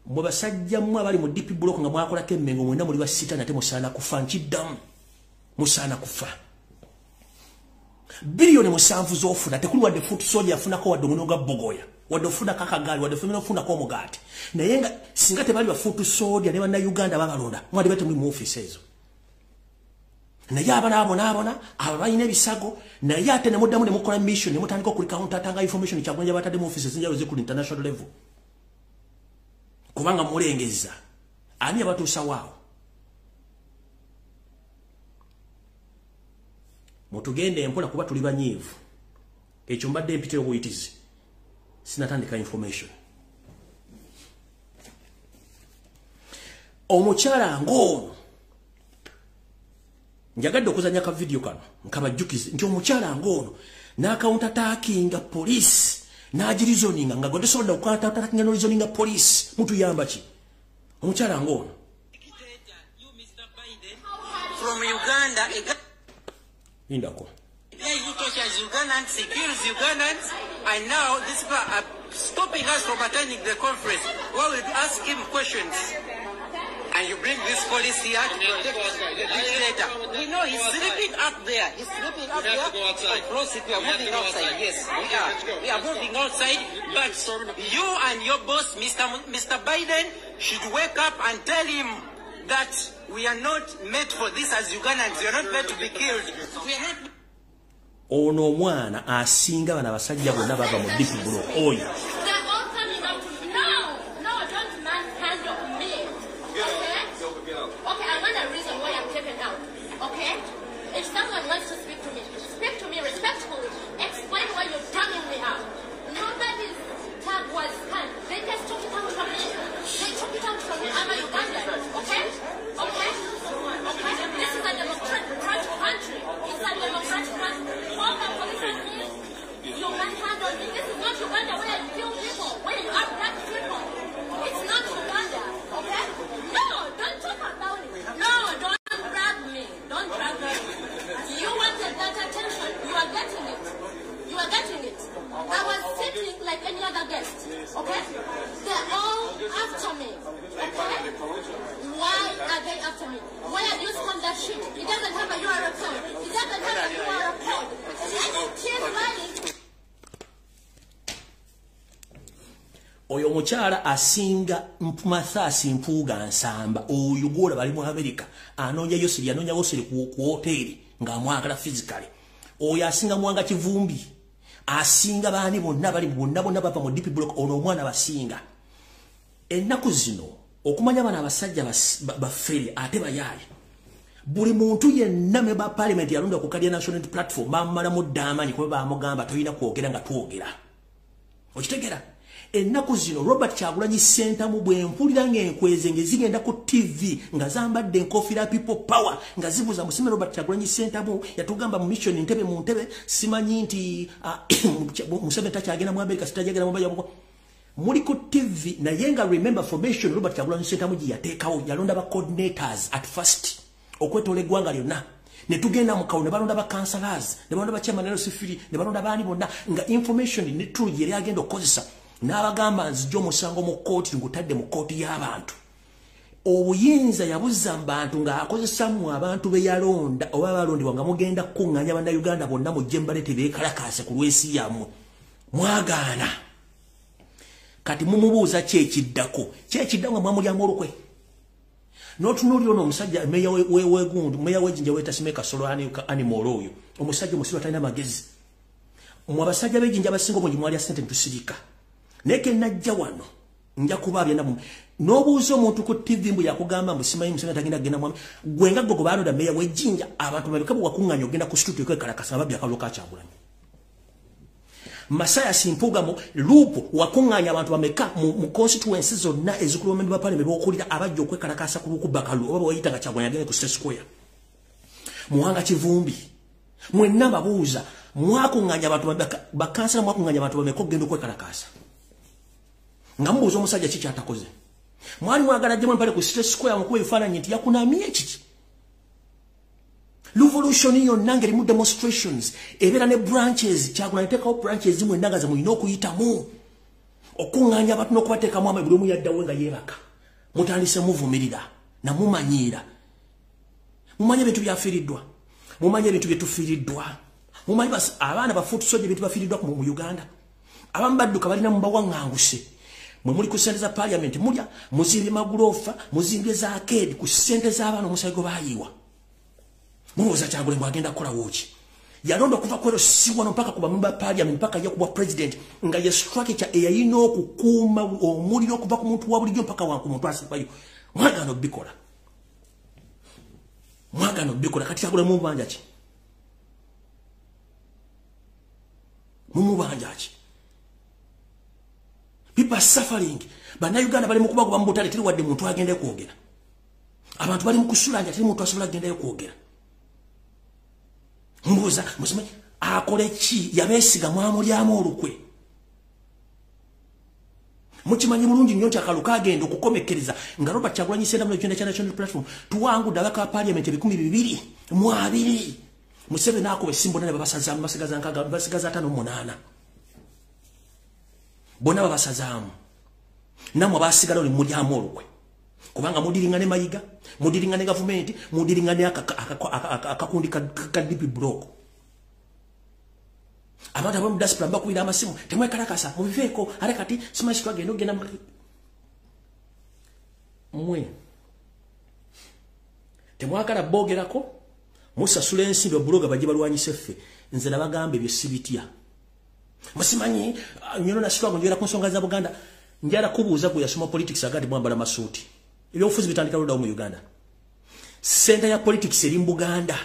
[SPEAKER 1] Mwe basajja mmwe abali mu DP Block nga mwakolako Emmengo, mwenna muli basitaani ate musaana kufa. Nkiddamu, musaana kufa. 7 biliyoni z'ofuna, tekuli wadde foot soldier afunako wadde omuno gwa bogoya, wadde ofunako akagaali, wadde ofunako omugaati. Naye nga singa tebali ba foot soldier ne bannayuganda babalonda, mwali temuli mu ofiisi ezo. Naye abaana abonaabona, abo balina ebisago, naye ate ne muddamu ne mukola mission ne mutandika okuli counter information Kyagulanyi batadde mu ofiisi ezinjawulo zikuli international level, kubanga mulengeza ani abatuusa waawo. Mutugende empola kuba tuli banyiivu. Ekyo mbadde empita y'obuyitizi, sinatandika information. Omukyala ng'ono, njagadde okuzanya ka video kano nkabajjukize nti omukyala ng'ono n'acounterattackinga poliisi n'agireasoninga, nga gwe tosobola okucounterattackinga n'oreasoninga poliisi, mutuyamba ki? Omukyala ng'ono
[SPEAKER 2] You, Mr. Biden, from Uganda, a
[SPEAKER 1] lindako.
[SPEAKER 2] Guy who tortures Ugandans, he kills Ugandans, and now these people are stopping us from attending the conference. Well, we ask him questions. And you bring this police here to protect the dictator. We know he's sleeping up there. He's sleeping up
[SPEAKER 3] We have
[SPEAKER 2] there.
[SPEAKER 3] to go outside.
[SPEAKER 2] Of course, we are
[SPEAKER 3] We have
[SPEAKER 2] moving
[SPEAKER 3] to go
[SPEAKER 2] outside.
[SPEAKER 3] outside.
[SPEAKER 2] Yes, we
[SPEAKER 3] Okay,
[SPEAKER 2] are.
[SPEAKER 3] let's go.
[SPEAKER 2] We are moving outside. But you and your boss, Mr. Biden, should wake up and tell him that we are not made for this as Ugandans. We are not meant to be killed. We are not.
[SPEAKER 1] Ono omwana asinga bano abasajja bonna bava mu DP Block oyo.
[SPEAKER 4] They're all coming up to me. No, no, don't manhandle me. Okay? Okay, I want a reason why I'm taken out. Okay? If someone wants to speak to me, speak to me respectfully. Explain why you're dragging me out. Nobody's tag was scanned. They just took it out from me. They took it out from me. I'm a Ugandan. Okay? Okay? Okay? This is a democratic country. It's a democratic country. All the police on me. You manhandle me. This is not Uganda where you kill people, where you abduct people. It's not Uganda. Okay? No, don't talk about it. No, don't drag me. Don't drag me. You wanted that attention. You are getting it. You are getting it. I was sitting like any other guest. Okay? They're all after me. Okay? Why are they after me? Why have you scanned that shit? It doesn't have a URL code. It doesn't have a URL code. And you keep lying.
[SPEAKER 1] Oyo omukyala asinga Mathias Mpuuga Nsamba, oyo gwolaba ali mu America anoonya Yoseri, anoonya Yoseri ku woteeri ng'amwagala physically. Oyo asinga Mwanga Kivumbi, asinga baani bonna bali bonna bonna bava mu DP Block. Ono omwana basinga ennaku zino okumanya bano abasajja bafere ate bayaaye. Buli muntu yenna member parliament yalonda ku kadi ya National Platform bamumalamu dda amaanyi, kuba bamugamba tolina kwogera nga twogera. Okitegeera? Ennaku zino Robert Kyagulanyi Ssentamu bwe mpulira ng'enkweze ng'ezigenda ku TV nga zambadde enkofiira People Power nga zibuuza musime Robert Kyagulanyi Ssentamu yatugamba mu mission Entebbe mu ntebe simanyi nti Museveni takyagenda mu America sitajagenda mu muli ku TV naye nga remember formation Robert Kyagulanyi Ssentamu gye yateekawo yalonda ba coordinators at first okwetoola eggwanga lyonna ne tugenda mu kawo ne balonda ba councillors ne balonda ba chairman LC3 ne balonda baani bonna nga information ne true yeri agenda okukozesa n'abagamba nzijja omusango mu kkooti ngutadde mu kkooti y'abantu. Obuyinza yabuzza mu bantu ng'akozesa mmwe abantu be yalonda oba balondebwa nga mugenda kukuŋŋaanya Bannayuganda bonna mujje mubaleete beekalakaase ku lw'ensi yammwe. Mwagaana. Kati mumubuuza ki ekiddako? Ki ekiddako nga mwamulyamu olukwe? N'otunuulira ono omusajja meeya w'egundu, meeya w'ejjinja weetasime Kasolo Animal oyo, omusajja omusiru atalina magezi. Mmwe abasajja b'ejjinja abasinga obungi mwalya ssente ne tusirika. Naye ke najja wano nja kubaabya nammwe. N'obuuza omuntu ku TV mbu yakugamba mbu simanyi Museveni tagenda kugenda mwami. Gwe nga ggwe gwe baalonda meeya w'ejjinja abantu bameka bwe wakuŋŋaanya ogenda ku street okwekalakasa nga babbye akalulu ka Kyagulanyi. Masaya Mpuuga mu Luupu wakuŋŋaanya abantu bameka mu constituency zonna ezikulembedde ba parliament b'okulira abajja okwekalakasa ku lw'okubba akalulu oba bwe wayita nga Kyagulanyi agende ku State Square. Muwanga Kivumbi mwenna mbabuuza mwakuŋŋaanya abantu bakansala mwakuŋŋaanya abantu bameka okugenda okwekalakasa. Nga mubuuza omusajja ki ky'atakoze. Mwali mwagala jjemu empale ku State Square mukuba ebifaananyi nti yakunamye kiki. Revolution yonna ng'erimu demonstrations ebeera ne branches. Kyagulanyi teekawo branches mwenna nga ze mulina okuyitamu okuŋŋaanya abantu n'okubateekamu amaanyi buli omu yaddawo nga yeebaka. Mutandise muvumirira namumanyiira. Mumanye ebintu byafiiriddwa, mumanye ebintu bye tufiiriddwa, mumanyi abaana ba foot soldier ebintu bafiiriddwa mu Uganda. Abamu badduka balina mubawaŋŋanguse. Mwe muli ku ssente za parliament mulya, muzimbye maguloofa, muzimbye za arcade ku ssente z'abaana omusaayi gwe baayiwa. Mulowooza Kyagulanyi bw'agenda kukolawo ki? Yalonda okuva ku LC wano mpaka ku bamemba ba parliament mpaka ye kubwa president nga ye structure eyalina okukuuma omuliro okuva ku muntu wa bulijjo mpaka wanku muntu asembayo. Mwagaana obbikola. Mwagaana obbikola. Kati Kyagulanyi mumubanja ki? Mumubanja ki? People are suffering. Bannayuganda bali mu kubagoba mu butale teri wadde muntu agenda kwogera. Abantu bali mu kusulanja teri muntu asobola kugendayo kwogera. Mbuuza musome akole ki? Yabeesiga mwamulyamu olukwe. Mukimanyi bulungi nnyo nti akalulu kagenda okukomekkereza nga Robert Kyagulanyi Ssentamu n'ekibiina kya National Platform tuwangudde ababaka ba parliament 220. Museveni akuba essimu bonna ne babasazaamu basigaza nkaaga basigaza 58. Bonna babasazaamu. Nammwe abaasigalawo ne mulyamu olukwe. Kubanga mudiringa ne Mayiga, mudiringa ne gavumenti, mudiringa ne akakundi ka DP block. Abantu abamu diaspora mbakubira amasimu, temwekalakasa, mubiveeko, ate kati simanyi twagenda okugenda mmwe. Temwagala boogerako, musasula ensimbi babuloga bajje balwanyise ffe. Nze nabagamba ebyo sibitya. Musimanyi nyono na struggle njera ku nsonga za Buganda, njala kubuuza gwe yasoma politics agati mwambala masuuti. Ebyobufuzi bitandika luddawo mu Uganda. Center ya politics eri mu Buganda.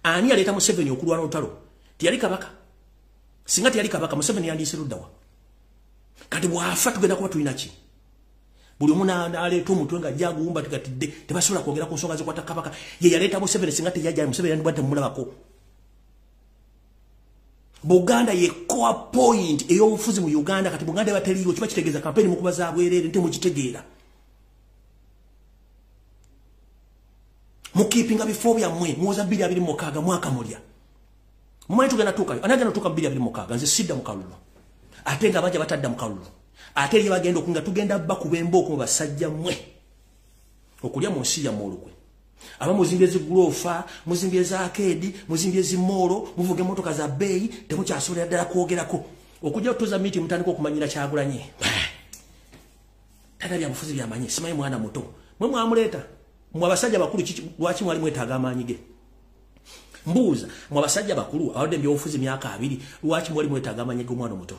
[SPEAKER 1] Ani yaleeta Museveni okulwana olutalo? Teyali kabaka. Singa teyali kabaka, Museveni yandiise luddawa. Kati bw'afa tugenda kuba tulina ki? Buli omu n'aleeta omutwe nga ajja aguwumba tigatidde, tebasobola kwogera ku nsonga zikwata kabaka. Ye yaleeta Museveni, singa teyajja Museveni yandibadde temumulabako. Buganda ye core point ey'obufuzi mu Uganda. Kati Buganda eba teriiwo kiba kitegeeza kampeyini mukuba za bwereere nte mukitegeera. Mukiipinga bifo byammwe muwoza 2026 mwaka mulya. Mumanyi tugenda tuukayo. Ani agenda tuuka 2026? Nze sidda mu kalulu. Ate nga bajja batadda mu kalulu. Ate eri bagenda okunga tugenda bakuba embooko mu basajja mmwe. Okulya mu nsi yammwe olukwe. Aba muzimbye ziguloofa, muzimbye za arcade, muzimbye zimoolo, muvuga emmotoka za bbeeyi, temukyasobolera ddala kwogerako. Okujja otuuza meeting mutandika okumanyira Kyagulanyi. Tata bya bufuzi byamanyi, simanyi mwana muto. Mwe mwamuleeta. Mwe abasajja bakulu lwaki mwali mwetaaga amaanyi ge? Mbuuza, mwe abasajja bakulu abadde mu byobufuzi myaka 2, lwaki mwali mwetaaga amaanyi g'omwana omuto?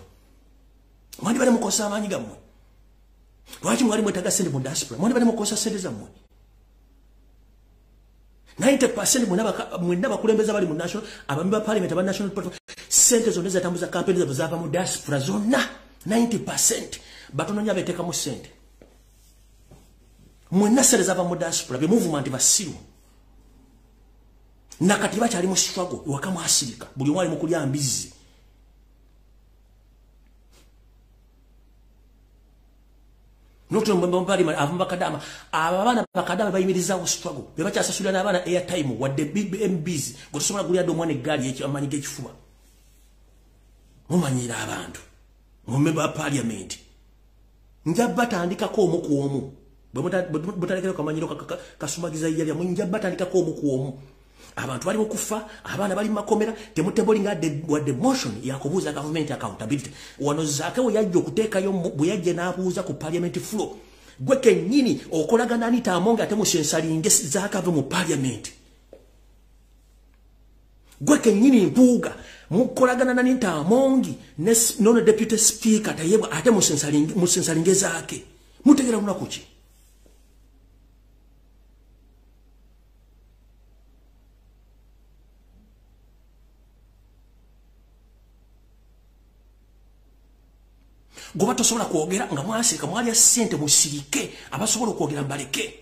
[SPEAKER 1] Mwali bali mukosa amaanyi gammwe. Lwaki mwali mwetaaga ssente mu diaspora? Mwali bali mukosa ssente zammwe. 90% mwenna bakulembeza bali mu national, abambi ba parliament aba national platform, ssente zonna zatambuza campaign zaabwe zaava mu diaspora zonna. 90% batono nnyo abeteekamu ssente. Mwenna ssente zava mu diaspora bemuvuma nti basiru. Nakati bakyali mu struggle ewaka mwasirika buli omu ali mu kulya mbizzi. Abaana bakadama bayimirizaawo struggle bebakyasasulira n'abaana airtime wadde MBs gwe tosobola gulya dde omwana eggaali amaanyi g'ekifuba. Mumanyira abantu mu parliament nja batandikako omu ku omu bwe mutalekera kamanyiro kasumagiza yalya nja batandikako omu ku omu. Abantu bali mu kufa, abaana bali mu makomera, temutablinga wadde motion yakubuuza government accountability. Wano Zaake we yajja okuteekayo bwe yajja n'abuuza ku parliament floor, gwe kennyini okolagana Anita Among ate musensalinge Zaake ave mu parliament. Gwe kennyini Mpuuga mukolagana na Anita Among ne nono deputy speaker Tayebwa ate musensalinge Zaake. Mutegera lunaku ki? Goba tosobola kwogera nga mwasirika mwalya ssente musirike, abasobola okwogera mbaleke.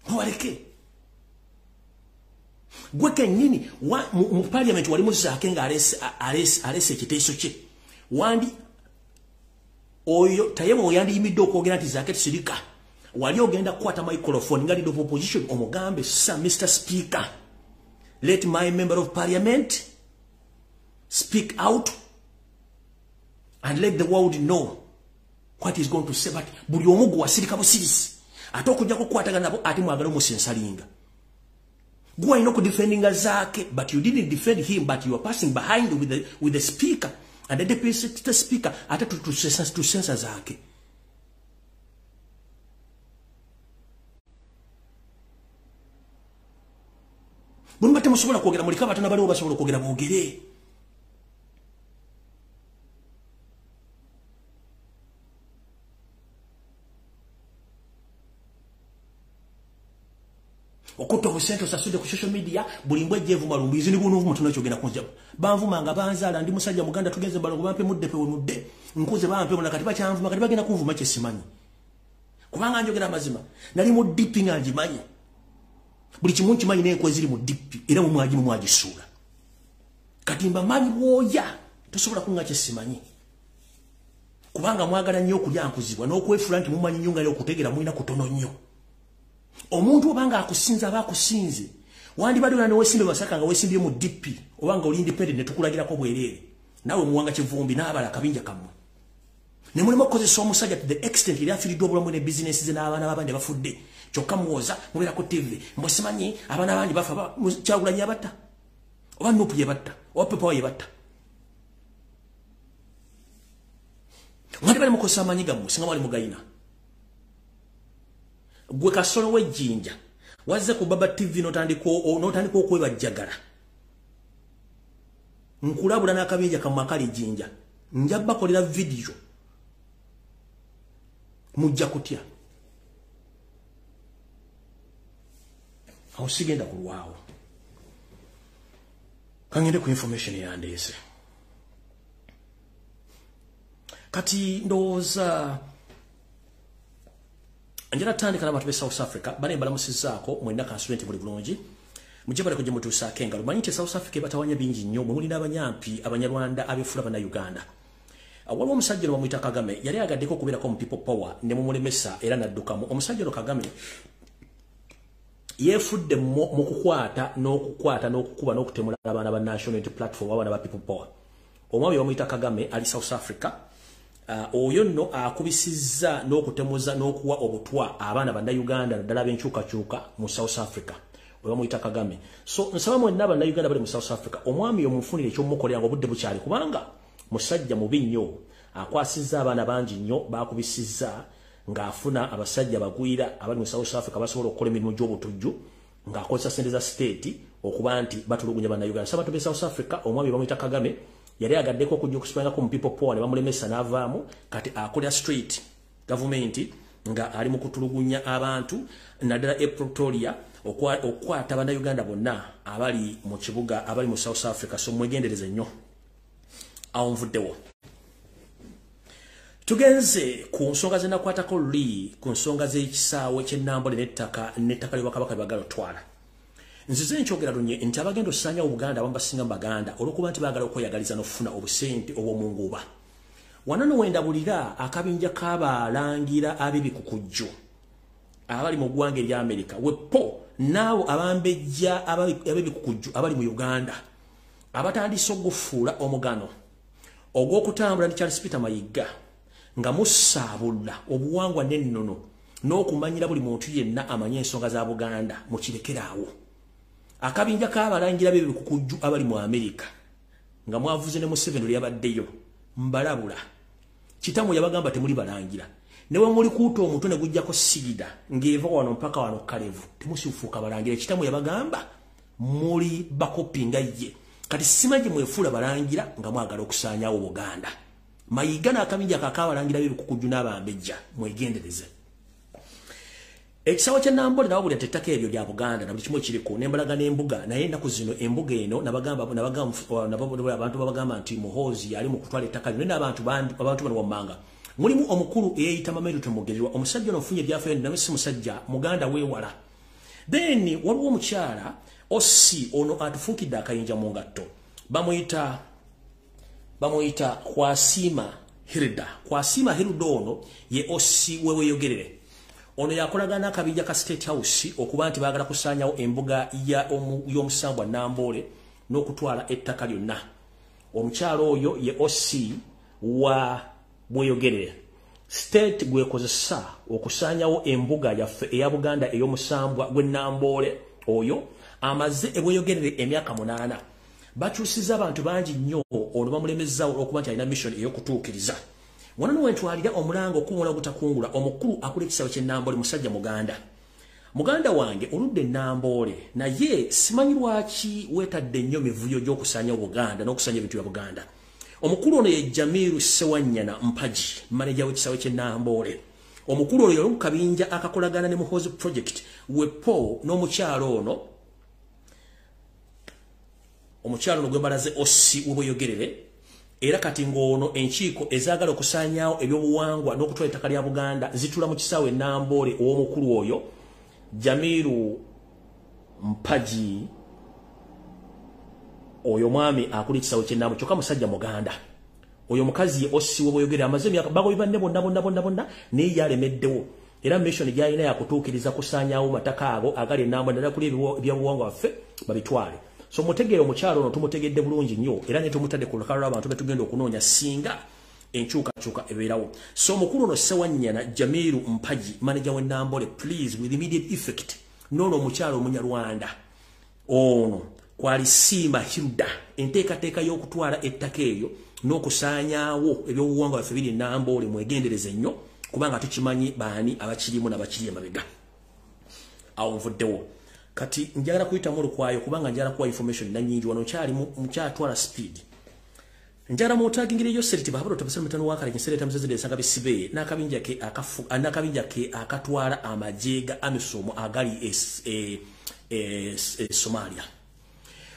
[SPEAKER 1] Mubaleke. Gwe kennyini mu parliament wali Zaake nga alese ekiteeso kye. Wandi oyo Tayebwa yandiyimidde okwogera nti Zaake tusirika. Wali ogenda kukwata microphone nga leader of opposition omugambe, "Sir Mr. Speaker, let my member of parliament speak out and let the world know what he's going to say." But buli omu gwe wasirika busirisi ate okujja kukwatagana nabo ate mwagala omusensalinga. Gwe alina okudefendinga Zaake, but you didn't defend him, but you are passing behind with the speaker and the deputy speaker ate tusensa Zaake. Bwe temusobola kwogera muleke abatono baliwo basobola okwogera boogere. Okutta obusente osasudde ku social media buli mbwa ejja lumbi izini bunuvuma tuna kyogenda kunja. Banvuma nga banzaala ndi musajja muganda tugenze balongo bampe mudde pe wemudde nkuze bampe muna kati bakyanvuma kati bagenda kunvuma kye simanyi. Kubanga njogera amazima nali mu DP nga ngimanyi. Buli kimu nkimanyi n'enkwe ziri mu DP era mumwagimu mwagisuula. Kati mbamanyi bwoya tosobola kunga kye simanyi. Kubanga mwagala nnyo okulya nkuzibwa n'okwefuula nti mumanyi nnyo nga okutegeera mulina kutono nnyo. Omuntu obanga akusinza aba akusinze wandibadde olina neweesimbye Masaka nga weesimbye mu DP obanga oli independent ne tukulagirako bwereere naawe Muwanga Kivumbi n'abala akabinja kammwe ne mulimu okukozesa omusajja to the extent eri afiiriddwa obulamu ne bizinesi ze n'abaana b'abandi bafudde kyokka muwoza mubeera ku TV mbwe simanyi abaana abandi bafa Kyagulanyi yabatta oba NUP yebatta oba People Power yebatta. Mwandi bali mukozesa amaanyi gammwe singa mwali mugayina. Gwe kasolo w'ejjinja wazze ku Baba TV n'otandika okwebajjagala. Nkulabula n'akabinja kammwe akali ejjinja nja bakolera vidiyo mujja kutya. Awo sigenda kulwawo. Kangende ku information yandeese. Kati ndowooza njala tandika n'abantu b'e South Africa bane mbalamusizzaako mwenna kansule buli bulungi mujje baleko gye mutuusaako engalo. Manyi nti South Africa ebatawanya bingi nnyo mwe mulina abanyampi abanyarwanda abeefula bannayuganda. Waliwo omusajja ono bamuyita Kagame yali agaddeko okubeerako mu People Power ne mumulemesa era n'addukamu. Omusajja ono Kagame yeefudde mu kukwata n'okukwata n'okukuba n'okutemula abaana ba National Unity Platform abaana ba People Power. Omwami bamuyita Kagame ali South Africa. Oyo nno akubisizza n'okutemuza n'okuwa obutwa abaana bannayuganda naddala ab'enkyukakyuka mu South Africa. Oyo bamuyita Kagame. So nsaba mwenna bannayuganda bali mu South Africa omwami omufunire eky'omukolera nga obudde bukyali kubanga musajja mubi nnyo akwasizza abaana bangi nnyo baakubisizza ng'afuna abasajja bagwira abali mu South Africa basobola okukola emirimu gy'obutujju ng'akozesa ssente za state okuba nti batulugunya bannayuganda. So abantu b'e South Africa omwami bamuyita Kagame yali agaddeko okujja okusipangako mu People Power ne bamulemesa n'avaamu kati akolera straight gavumenti nga ali mu kutulugunya abantu naddala e Pretoria. Okukwata bannayuganda bonna abali mu kibuga, abali mu South Africa. So mwegendereze nnyo. Awo nvuddewo. Tugenze ku nsonga zenakwatako luli, ku nsonga z'ekisaawe ky'Ennambole n'ettaka ly'Obwakabaka lyebagala otwala. Nzize nkyogera lunye nti abagenda osaanyawo Buganda abamu basinga mu Baganda olw'okuba nti baagala okweyagaliza n'okufuna obusente obw'omunguuba. Wano no wendabulira akabinja k'abalangira ab'ebikukujju abali mu ggwanga erya Amerika, wepo n'abo abambejja ab'ebikukujju abali mu Uganda abatandise ogufuula omugano ogw'okutambula ne Charles Peter Mayiga nga musaabula obuwangwa n'ennono n'okumanyira buli muntu yenna amanye ensonga za Buganda. Mukirekeraawo. Akabinja k'abalangira b'ebikukujju abali mu Amerika nga mwavuze ne Museveni yabaddeyo, mbalabula. Kitamu yabagamba temuli balangira. Newe muli kuuta omutwe ne gujjako sigida ng'eva wano mpaka wano kalevu, temusifuuka balangira. Kitamu yabagamba muli bakopi nga ye. Kati simanyi mwefuula balangira nga mwagala okusaanyaawo Buganda. Mayiga n'akabinja k'abalangira b'ebikukujju n'abambejja, mwegendereze. Ekisawo kya Nambole nababulira nti ettaka eryo lya Buganda na buli kimu ekiriko n'embalaga n'embuga, naye ennaku zino embuga eno nabagamba abantu babagamba nti Muhoozi yali mu kutwala ettaka lino n'abantu abantu bano wammanga. Mulimu omukulu eyeeyita Mamedu Temugererwa, omusajja ono nfunye ebyafaayo naye si musajja Muganda weewala. Then waliwo omukyala Ossi ono atufuukidde akayinja mu ngatto, bamuyita Kwasima Hilda. Kwasima Hilda ono ye Ossi weweyogerere. Ono yakolagana akabinja ka State House okuba nti baagala kusaanyawo embuga y'omusambwa Namboole n'okutwala ettaka lyonna. Omukyala oyo ye OC wa Bweyogerere. State gwekozesa okusaanyawo embuga yaffe eya Buganda ey'omusambwa gw'e Namboole. Oyo amaze ebweyogerere emyaka 8. Bakyusiza abantu bangi nnyo, ono bamulemezaawo olw'okuba nti alina mission ey'okutuukiriza. Wano no wentwalira omulanga okuwona ogutakungula omukulu akula ekisawe ky'Ennambole, musajja Muganda. Muganda wange oludde Ennambole, naye simanyi lwaki weetadde nnyo mivuyo gy'okusaanya Buganda n'okusaanya ebintu bya Buganda. Omukulu ono ye Jamiru Sewanyana Mpagi, maneja w'ekisawe ky'Ennambole. Omukulu ono yali mu kabinja akakolagana ne Muhoozi Project wepo n'omukyalo ono. Omukyalo ono gwe mbalaze Ossi w'Obweyogerere. Era kati ng'ono enkiiko ezaagala okusaanyaawo ebyobuwangwa n'okutwala ettaka lya Buganda zitula mu kisaawe Namboole ow'omukulu oyo Jamiru Mpagi. Oyo mwami akuli ekisaawe ky'Ennambole, kyokka musajja Muganda. Oyo mukazi ye Ossi w'Obweyogerere amaze emyaka bagobi banne bonna bonna bonna bonna, naye yalemeddewo. Era mission gy'alina yakutuukiriza kusaanyaawo mataka ago agali Ennambole, naddala kuli ebyobuwangwa baffe babitwale. So mutegeere omukyalo ono tumutegedde bulungi nnyo, era ne tumutadde ku lukalala lw'abantu be tugenda okunoonya singa enkyukakyuka ebeerawo. So omukulu ono Sewanyana Jamiru Mpagi, manager w'e Nambole, please with immediate effect, n'ono omukyalo Omunyarwanda ono Kwalisiima Hilda, enteekateeka y'okutwala ettaka eryo n'okusaanyaawo ebyobuwangwa byaffe biri Nambole, mwegendereze nnyo kubanga tukimanyi baani abakirimu n'abakiri emabega. Awo nvuddewo. Kati njagala kuyitamu olukwayo kubanga njagala kuwa information nanyingi wano nkyatwala speed. Njagala mutagingire yo seriti bahaburo tabasira mutano wakale kinsere tamuzeze esanga bisibe n'akabinja ke akafu n'akabinja ke akatwala amajega amisomo agali Somalia.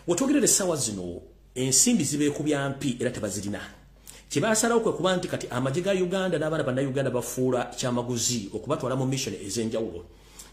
[SPEAKER 1] Wotwogerera essaawa zino ensimbi zibeekubya mpi era tebazirina. Kye basalawo kwe kuba nti kati amagye ga Uganda n'abaana bannayuganda bafuula kyamaguzi okubatwala mu mission ez'enjawulo.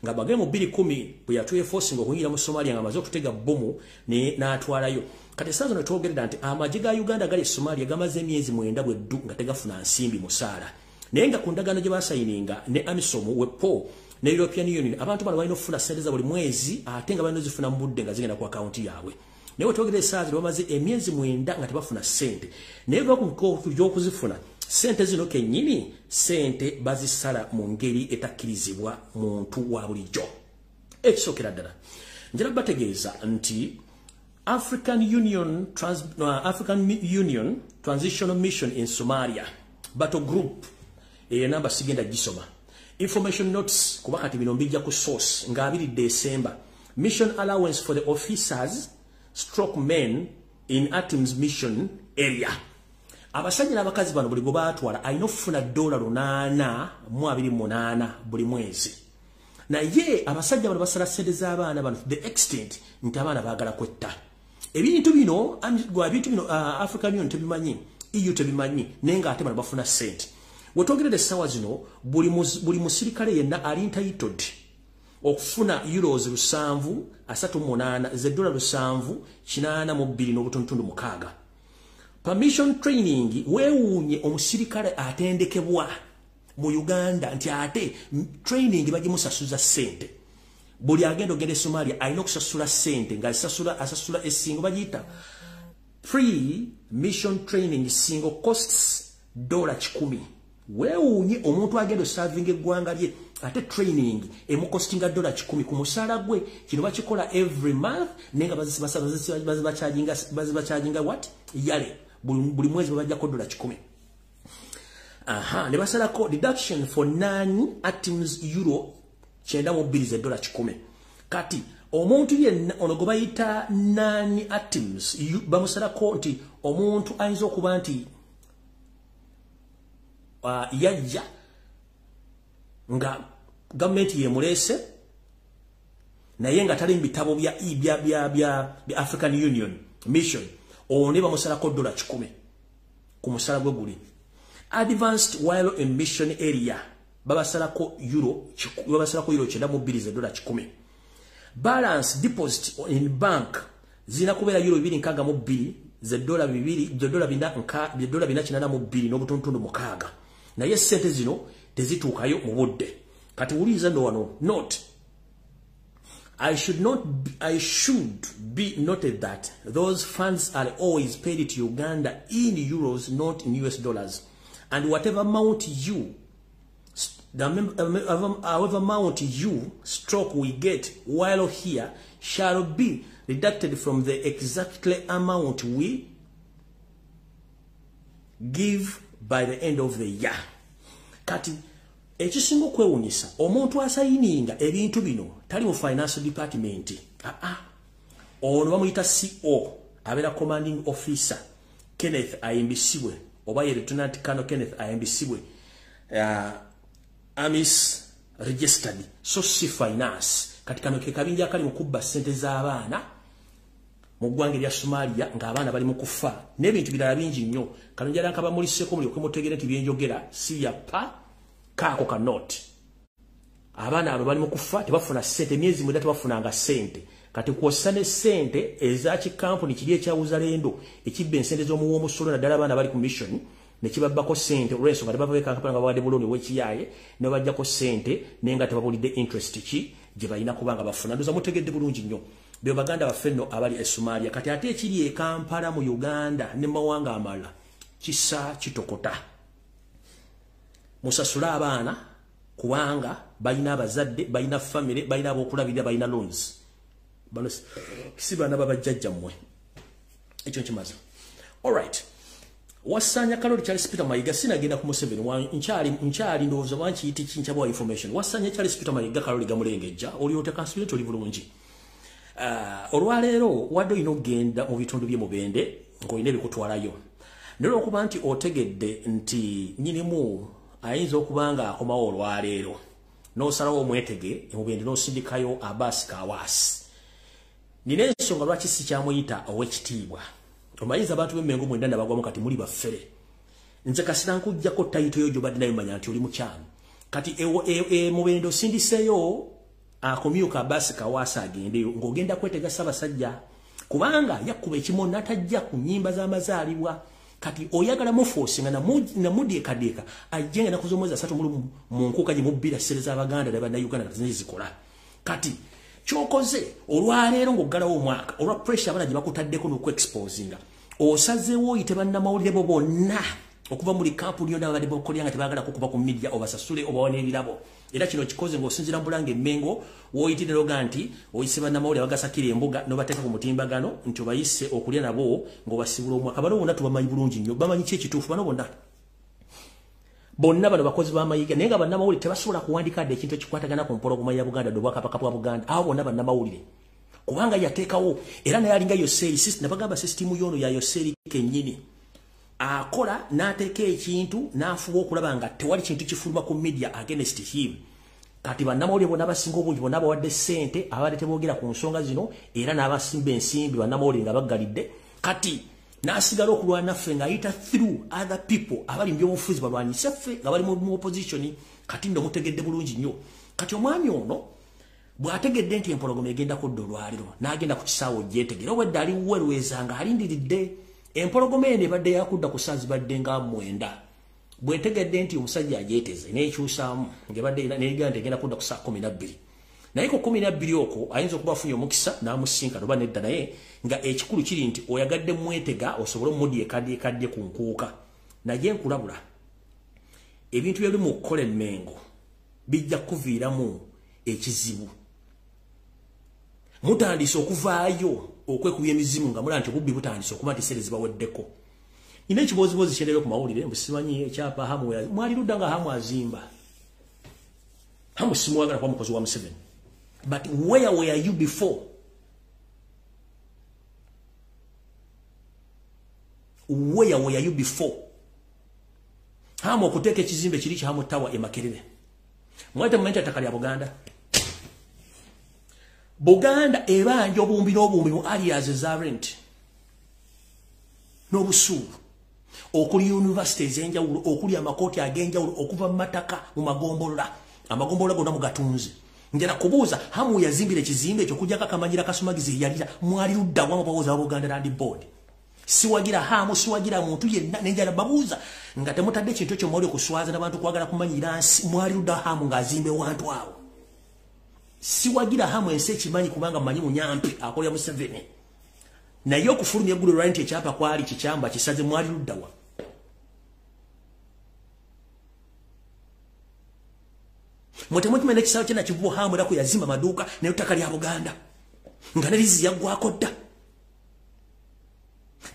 [SPEAKER 1] Nga bagere mu 2010 bwe yatweforcinga okuyingira mu Somalia nga amaze okutega bbomu n'atwalayo. Kati essaawa zino twogerera nti amagye ga Uganda gali e Somalia gamaze emyezi 9 bweddu nga tegafuna nsimbi musaala. Naye nga ku ndagaano gye basayininga ne AMISOM wepo ne European Union, abantu bano balina okufuna ssente za buli mwezi ate nga balina ozifuna mu budde nga zigenda ku akawunti yaabwe. Naye wetwogera essaawa zino bamaze emyezi 9 nga tebafuna ssente. Naye gy'okuzifuna ssente zino kennyini ssente bazisala mu ngeri etakkirizibwa muntu wa bulijjo. Ekisookera ddala njala bategeeza nti African Union Transitional Mission in Somalia Battle Group, eyo namba sigenda gisoma. Information notes kuba kati bino mbijja ku source nga 2 December. Mission allowance for the officers stroke men in ATMIS mission area. Abasajja n'abakazi bano buli gwe baatwala alina okufuna $828 buli mwezi. Naye abasajja bano basala ssente z'abaana bano to the extent nti abaana baagala kwetta. Ebintu bino African Union tebimanyi, EU tebimanyi, naye ng'ate bano bafuna ssente. Wetwogerera essaawa zino, buli musirikale yenna ali entitled okufuna euros 738 ze dola 782.6. Permission training, weewuunye omusirikale atendekebwa mu Uganda nti ate training bagimusasuza ssente. Buli agenda ogenda e Somalia alina okusasula ssente, nga asasula esingo bagiyita pre-mission training, single costs $100. Weewuunye omuntu agenda osavinga eggwanga lye ate training emukostinga $100 ku musaala gwe. Kino bakikola every month, naye nga bazibacharginga what? Yale buli mwezi babajjako $100. Aha, ne basalako deduction for 9 atoms euro 92 ze $100. Kati omuntu yenna ono gwe bayita 9 atoms bamusalako nti omuntu ayinza okuba nti yajja nga gavumenti yemuleese naye nga tali mu bitabo bya African Union mission, ono ne bamusalako $100 ku musala gwe guli. Advanced while in mission area babasalako euro 92 ze $100. Balance deposit in bank zina kubeera euro 262 ze dola 482.6. Naye ssente zino tezituukayo mu budde. Kati wuliriza nno wano, note, I should be noted that those funds are always paid to Uganda in euros, not in US dollars, and whatever amount you however amount you stroke we get while here shall be deducted from the exactly amount we give by the end of the year. Kati ekisinga okwewunyisa, omuntu asayininga ebintu bino tali mu finance department. Ono bamuyita CO, abeera commanding officer Kenneth Ayimbisibwe, oba ye Lieutenant Colonel Kenneth Ayimbisibwe, Amis registered, so si finance. Kati kano ke kabinja akali mu kubba ssente z'abaana mu ggwanga erya Somalia ng'abaana bali mu kufa n'ebintu birala bingi nnyo. Kano njala nkabamuliseeko mulyoke mutegeere nti byenjogera si ya pa kaako ka note. Abaana abo bali mu kufa, tebafuna ssente, emyezi 9 tebafunanga ssente. Kati kwossa ne ssente eza kikampuni kiri ekya Uzalendo ekibba ensente z'omuwa omusolo, naddala abaana bali ku mission, ne kibabbako ssente olw'ensonga tebava ekampala nga bawadde buloni ow'ekiyaaye, ne babajjako ssente naye nga tebabulidde interest ki gye balina kubanga bafuna. Ndoza mutegedde bulungi nnyo. Be baganda baffe nno abali e Somalia. Kati ate ekiri e Kampala mu Uganda ne mawanga amalala kisa kitokota. Musasule abaana kubanga balina abazadde, balina famire, balina ab'okulabirira, balina loans. Bano si baana babajjajjammwe. Ekyo nkimaze. Alright. Wasanya Kaloli Charles Peter Mayiga, sinagenda ku Museveni, nkyali ndowooza wankiyita ki, nkyabawa information. Wasanya Charles Peter Mayiga Kaloli gamulengejja, oli otya kansubire toli bulungi. Olwaleero wadde olina okugenda mu bitundu by'e Mubende ng'olina ebikutwalayo. Naye olw'okuba nti otegedde nti nnyinimu ayinza okuba nga akomawo olwaleero, n'osalawo omwetege e Mubende n'osindikayo Abbas Kawaasi. Nina ensonga lwaki sikyamuyita ow'ekitiibwa. Omanyiza abantu b'Emmengo mwenna nabagwamu kati muli baffere. Nze kasita nkuggyako tayito yo gy'obadde nayo manya nti oli mukyamu. Kati Mubende osindiseeyo akomyuka Abbas Kawaasi agendeyo ng'ogenda kwetega Ssaabasajja, kubanga yakkuba ekimo n'atajja ku nnyimba z'amazaalibwa. Kati oyagala muforce nga namudyekadyeka ajje nga ennaku z'omwezi 31 mu nkuuka gye mubbira ssente z'Abaganda ne Bannayuganda kati zikola. Kati kyokoze olwaleero ng'oggalawo omwaka olwa pressure abaana gye bakutaddeko n'okuexposinga, osazeewo oyite bannamawulire bo bonna okuva muli kampuni yonna babadde bakolera nga tebaagala kukuba ku media, obasasule obawa n'ebirabo. Era kino kikoze ng'osinziira mu Bulange Mmengo w'oyitire n'oga nti oyise bannamawulire abagasakira embuga n'obateeka ku mutimbagano nti obayise okulya nabo ng'obasibula omwaka. Bano bonna tubamanyi bulungi nnyo, bamanyi ki ekituufu. Bano bonna bonna bano bakozi b'amayiga, naye nga bannamawulire tebasobola kuwandika dde ekintu ekikwatagana ku mpologoma ya Buganda obwakabaka bwa Buganda. Abo bonna bannamawulire kubanga yateekawo, era naye alinga Yoseeri, nabagamba sisitimu y'ono ya Yoseeri kennyini akola n'ateeka ekintu n'afuba okulaba nga tewali kintu kifuluma ku media against him. Kati bannamawulire bonna abasinga obungi bonna bawadde ssente abadde teboogera ku nsonga zino, era n'abasimba ensimbi bannamawulire nga baggalidde. Kati n'asigala okulwana naffe ng'ayita through other people abali mu byobufuzi balwanyise ffe nga bali mu opposition. Kati nno mutegedde bulungi nnyo. Kati omwami ono bw'ategedde nti empologoma egenda kudda olwaliro, n'agenda ku kisaawe ogyetegera. Obwedda ali werweza nga alindiridde empologoma eno ebadde yakudda ku ssaawa zibadde nga 9. Bwetegedde nti omusajja agyeteze n'ekyusaamu ng'ebadde n'egenda nti egenda kudda ku ssaawa 12. Naye ku 12 okwo ayinza okuba afunye omukisa n'amusinkana oba nedda, naye nga ekikulu kiri nti oyagadde mwetega osobole omuddyekaddyekadye ku nkuuka. Naye nkulabula, ebintu byoli mu kukola emmengo bijja kuviiramu ekizibu. Mutandise okuvaayo okwekubya emizimu nga mulaba nti obubbi butandise okuba nti ssente zibaweddeko. Nina ekibozibozi kyendabye ku mawulire mbu simanyi ekyapa Hamu, mwali ludda nga Hamu azimba. Hamu simwagala kuba mukozi wa Museveni. But where were you before? Where were you before? Hamu okuteeka ekizimbe kiri kya Hamu Tower e Makerere. Mwete mumente ettaka lya Buganda. Buganda ebanja obuwumbi n'obuwumbi mu areas eza rent n'obusuulu, okuli university ez'enjawulo, okuli amakooti ag'enjawulo, okuva mu mataka mu magombolola. Amagombolola gonna mugatunze. Njala kubuuza, Hamu yazimbira ekizimbe ekyo okuggyako akamanyira kasumagizi yalira, mwali ludda wa abawoza ba Buganda Land Board? Siwagira Hamu, siwagira muntu yenna, nenjala babuuza nga temutadde ekintu ekyo mwali okuswaza n'abantu kwagala kumanyira nsi. Mwali ludda Hamu ng'azimba ewantu awo? Siwagira Hamu, ensi ekimanyi, kubanga mmanyi munyampi akolera Museveni. Naye okufulumya eggulo lwali nti ekyapa kwali kikyamba kisaze, mwali ludda wa? Mwe temukimanyi n'ekisaawe kye Nakivubo Hamu era kwe yazimba amaduuka n'ettaka lya Buganda nga ne liizi yaggwako dda.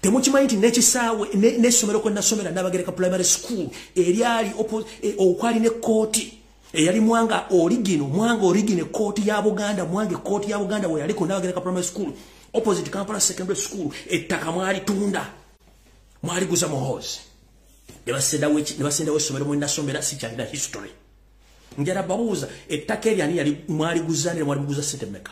[SPEAKER 1] Temukimanyi nti n'ekisaawe n'essomero kwe nasomera, Nabagereka Primary School, eryali okwali n'ekkooti eyali Mwanga Original, Mwanga Original, ekkooti ya Buganda, Mwanga ekkooti ya Buganda we yali ku Nabagereka Primary School opposite Kampala Secondary School, ettaka mwalitunda, mwaliguza Muhoozi ne basendawo essomero mwe nasomera. Sikyalina history. Njala babuuza, ettaka eryo ani yali mwaliguza ne mwalimuguza ssente mmeka?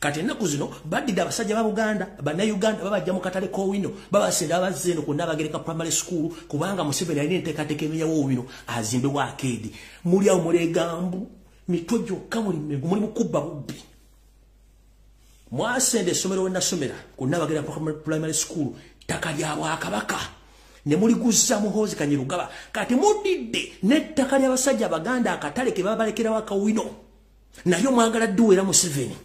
[SPEAKER 1] Kati ennaku zino baddidde abasajja ba Buganda, bannayuganda, babajja mu katale k'Owino, babasenda babazza eno ku Nabagereka Primary School, kubanga Museveni alina enteekateeka emenyawo Owino azimbewo arcade. Muli awo mulegambu mitwe gyokka, muli Mmengo muli mukubba bubbi. Mwasenda essomero we nasomera ku Nabagereka Primary School, ttaka lya Bwakabaka, ne muliguza Muhoozi Kainerugaba. Kati muddidde n'ettaka ly'abasajja Abaganda, akatale ke babalekerawo akawino, naye mwagala dduweera Museveni.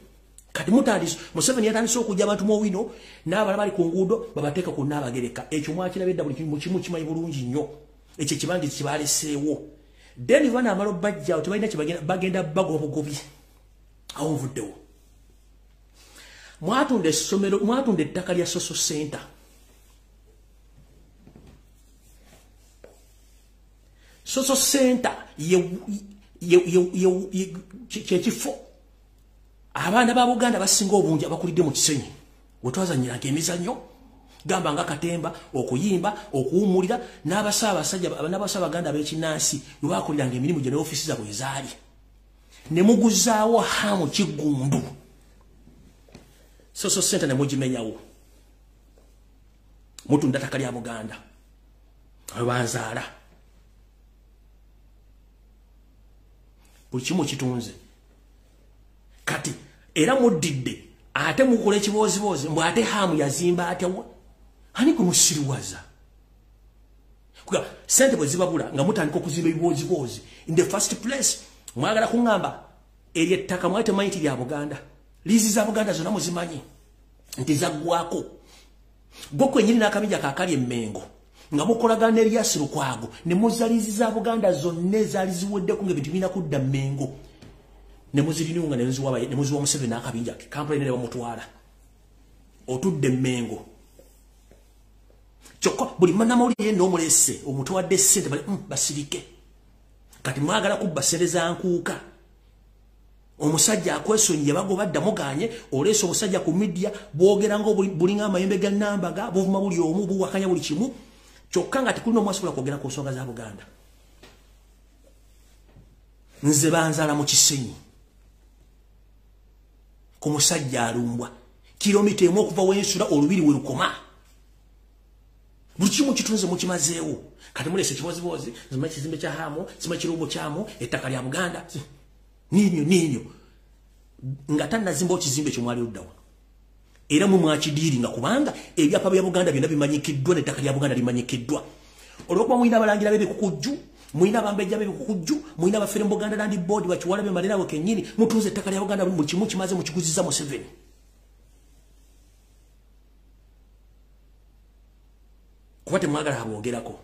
[SPEAKER 1] Kati mutandise, Museveni yatandise okujja abantu mu Owino n'abalala bali ku nguudo babateeka ku Naabagereka. Ekyo mwakirabye dda, buli kimu kimanyi bulungi nnyo. Ekyo ekibangirizi kibaleseewo. Then banaamala obbajjawo, tebalina kyebagenda, bagenda bagoba bugobi. Awo nvuddewo. Mwatunda essomero, mwatunda ettaka lya Social Center. Social Center kyekifo abaana ba Buganda basinga obungi abakulidde mu Kisenyi wetwazanyiranga emizannyo, gamba nga katemba, okuyimba, okuwummulira, n'abasaabasajja n'abasaaba Baganda ab'ekinnansi we bakoliranga emirimu gye ne ofiisi zaabwe ezaali, ne muguzaawo Hamu Kiggundu Social Center ne mugimenyawo. Mutunda ttaka lya Buganda banzaala, buli kimu kitunze. Kati era muddidde ate mukola ekibooziboozi mbw ate Hamu yazimba atya. Ani gwe musiriwaza? Sente bwe zibabula nga mutandika okuzimba ebibooziboozi. In the first place, mwagala kuŋŋamba eryo ettaka mwali temanyi nti lya Buganda? Liizi za Buganda zonna muzimanyi nti zaggwako. Gwe kwenyini n'akabinja kaakali emmengo nga mukolagana n'Erias Lukwago ne muzza liizi za Buganda zonna ezaali ziweddeko ng'ebintu birina kudda Mmengo, ne muzirinunga ne muziwa Museveni n'akabinja ke Kampala ne bamutwala. Otudde Mmengo kyokka buli munnamawulire yenna omulese omutuwadde ssente bali basirike. Kati mwagala kubba ssente za nkuuka. Omusajja akwesonyiye, bagoba dda, muganye. Oleese omusajja ku media, bwogera nga bulinga amayembe ga nambaga, buvuma buli omu, buwakanya buli kimu, kyokka nga tekulina omu asobola kwogera ku nsonga za Buganda. Nze banzala mu Kisenyi ku musajja alumbwa kilomita emu okuva wensula olubiri we lukoma. Buli kimu kitunze mukimazeewo. Kati mulese ekibozibozi, zima kizimbe kya Hamu, zima kirumbo kyamu, ettaka lya Buganda ninyo ninyo nga tannazimba ekizimbe ekyo mwali luddawa. Era mwe mwakidiiringa kubanga ebyapa bya Buganda byonna bimanyikiddwa n'ettaka lya Buganda limanyikiddwa. Olw'okuba mulina abalangira b'ebikukujju, mulina abambejja b'ebikukujju, mulina abafere mu Buganda Land Board bakiwala be malera kennyini, mutunze ettaka lya Buganda buli kimu kimaze mukiguziza Museveni. Kuba temwagala aboogerako.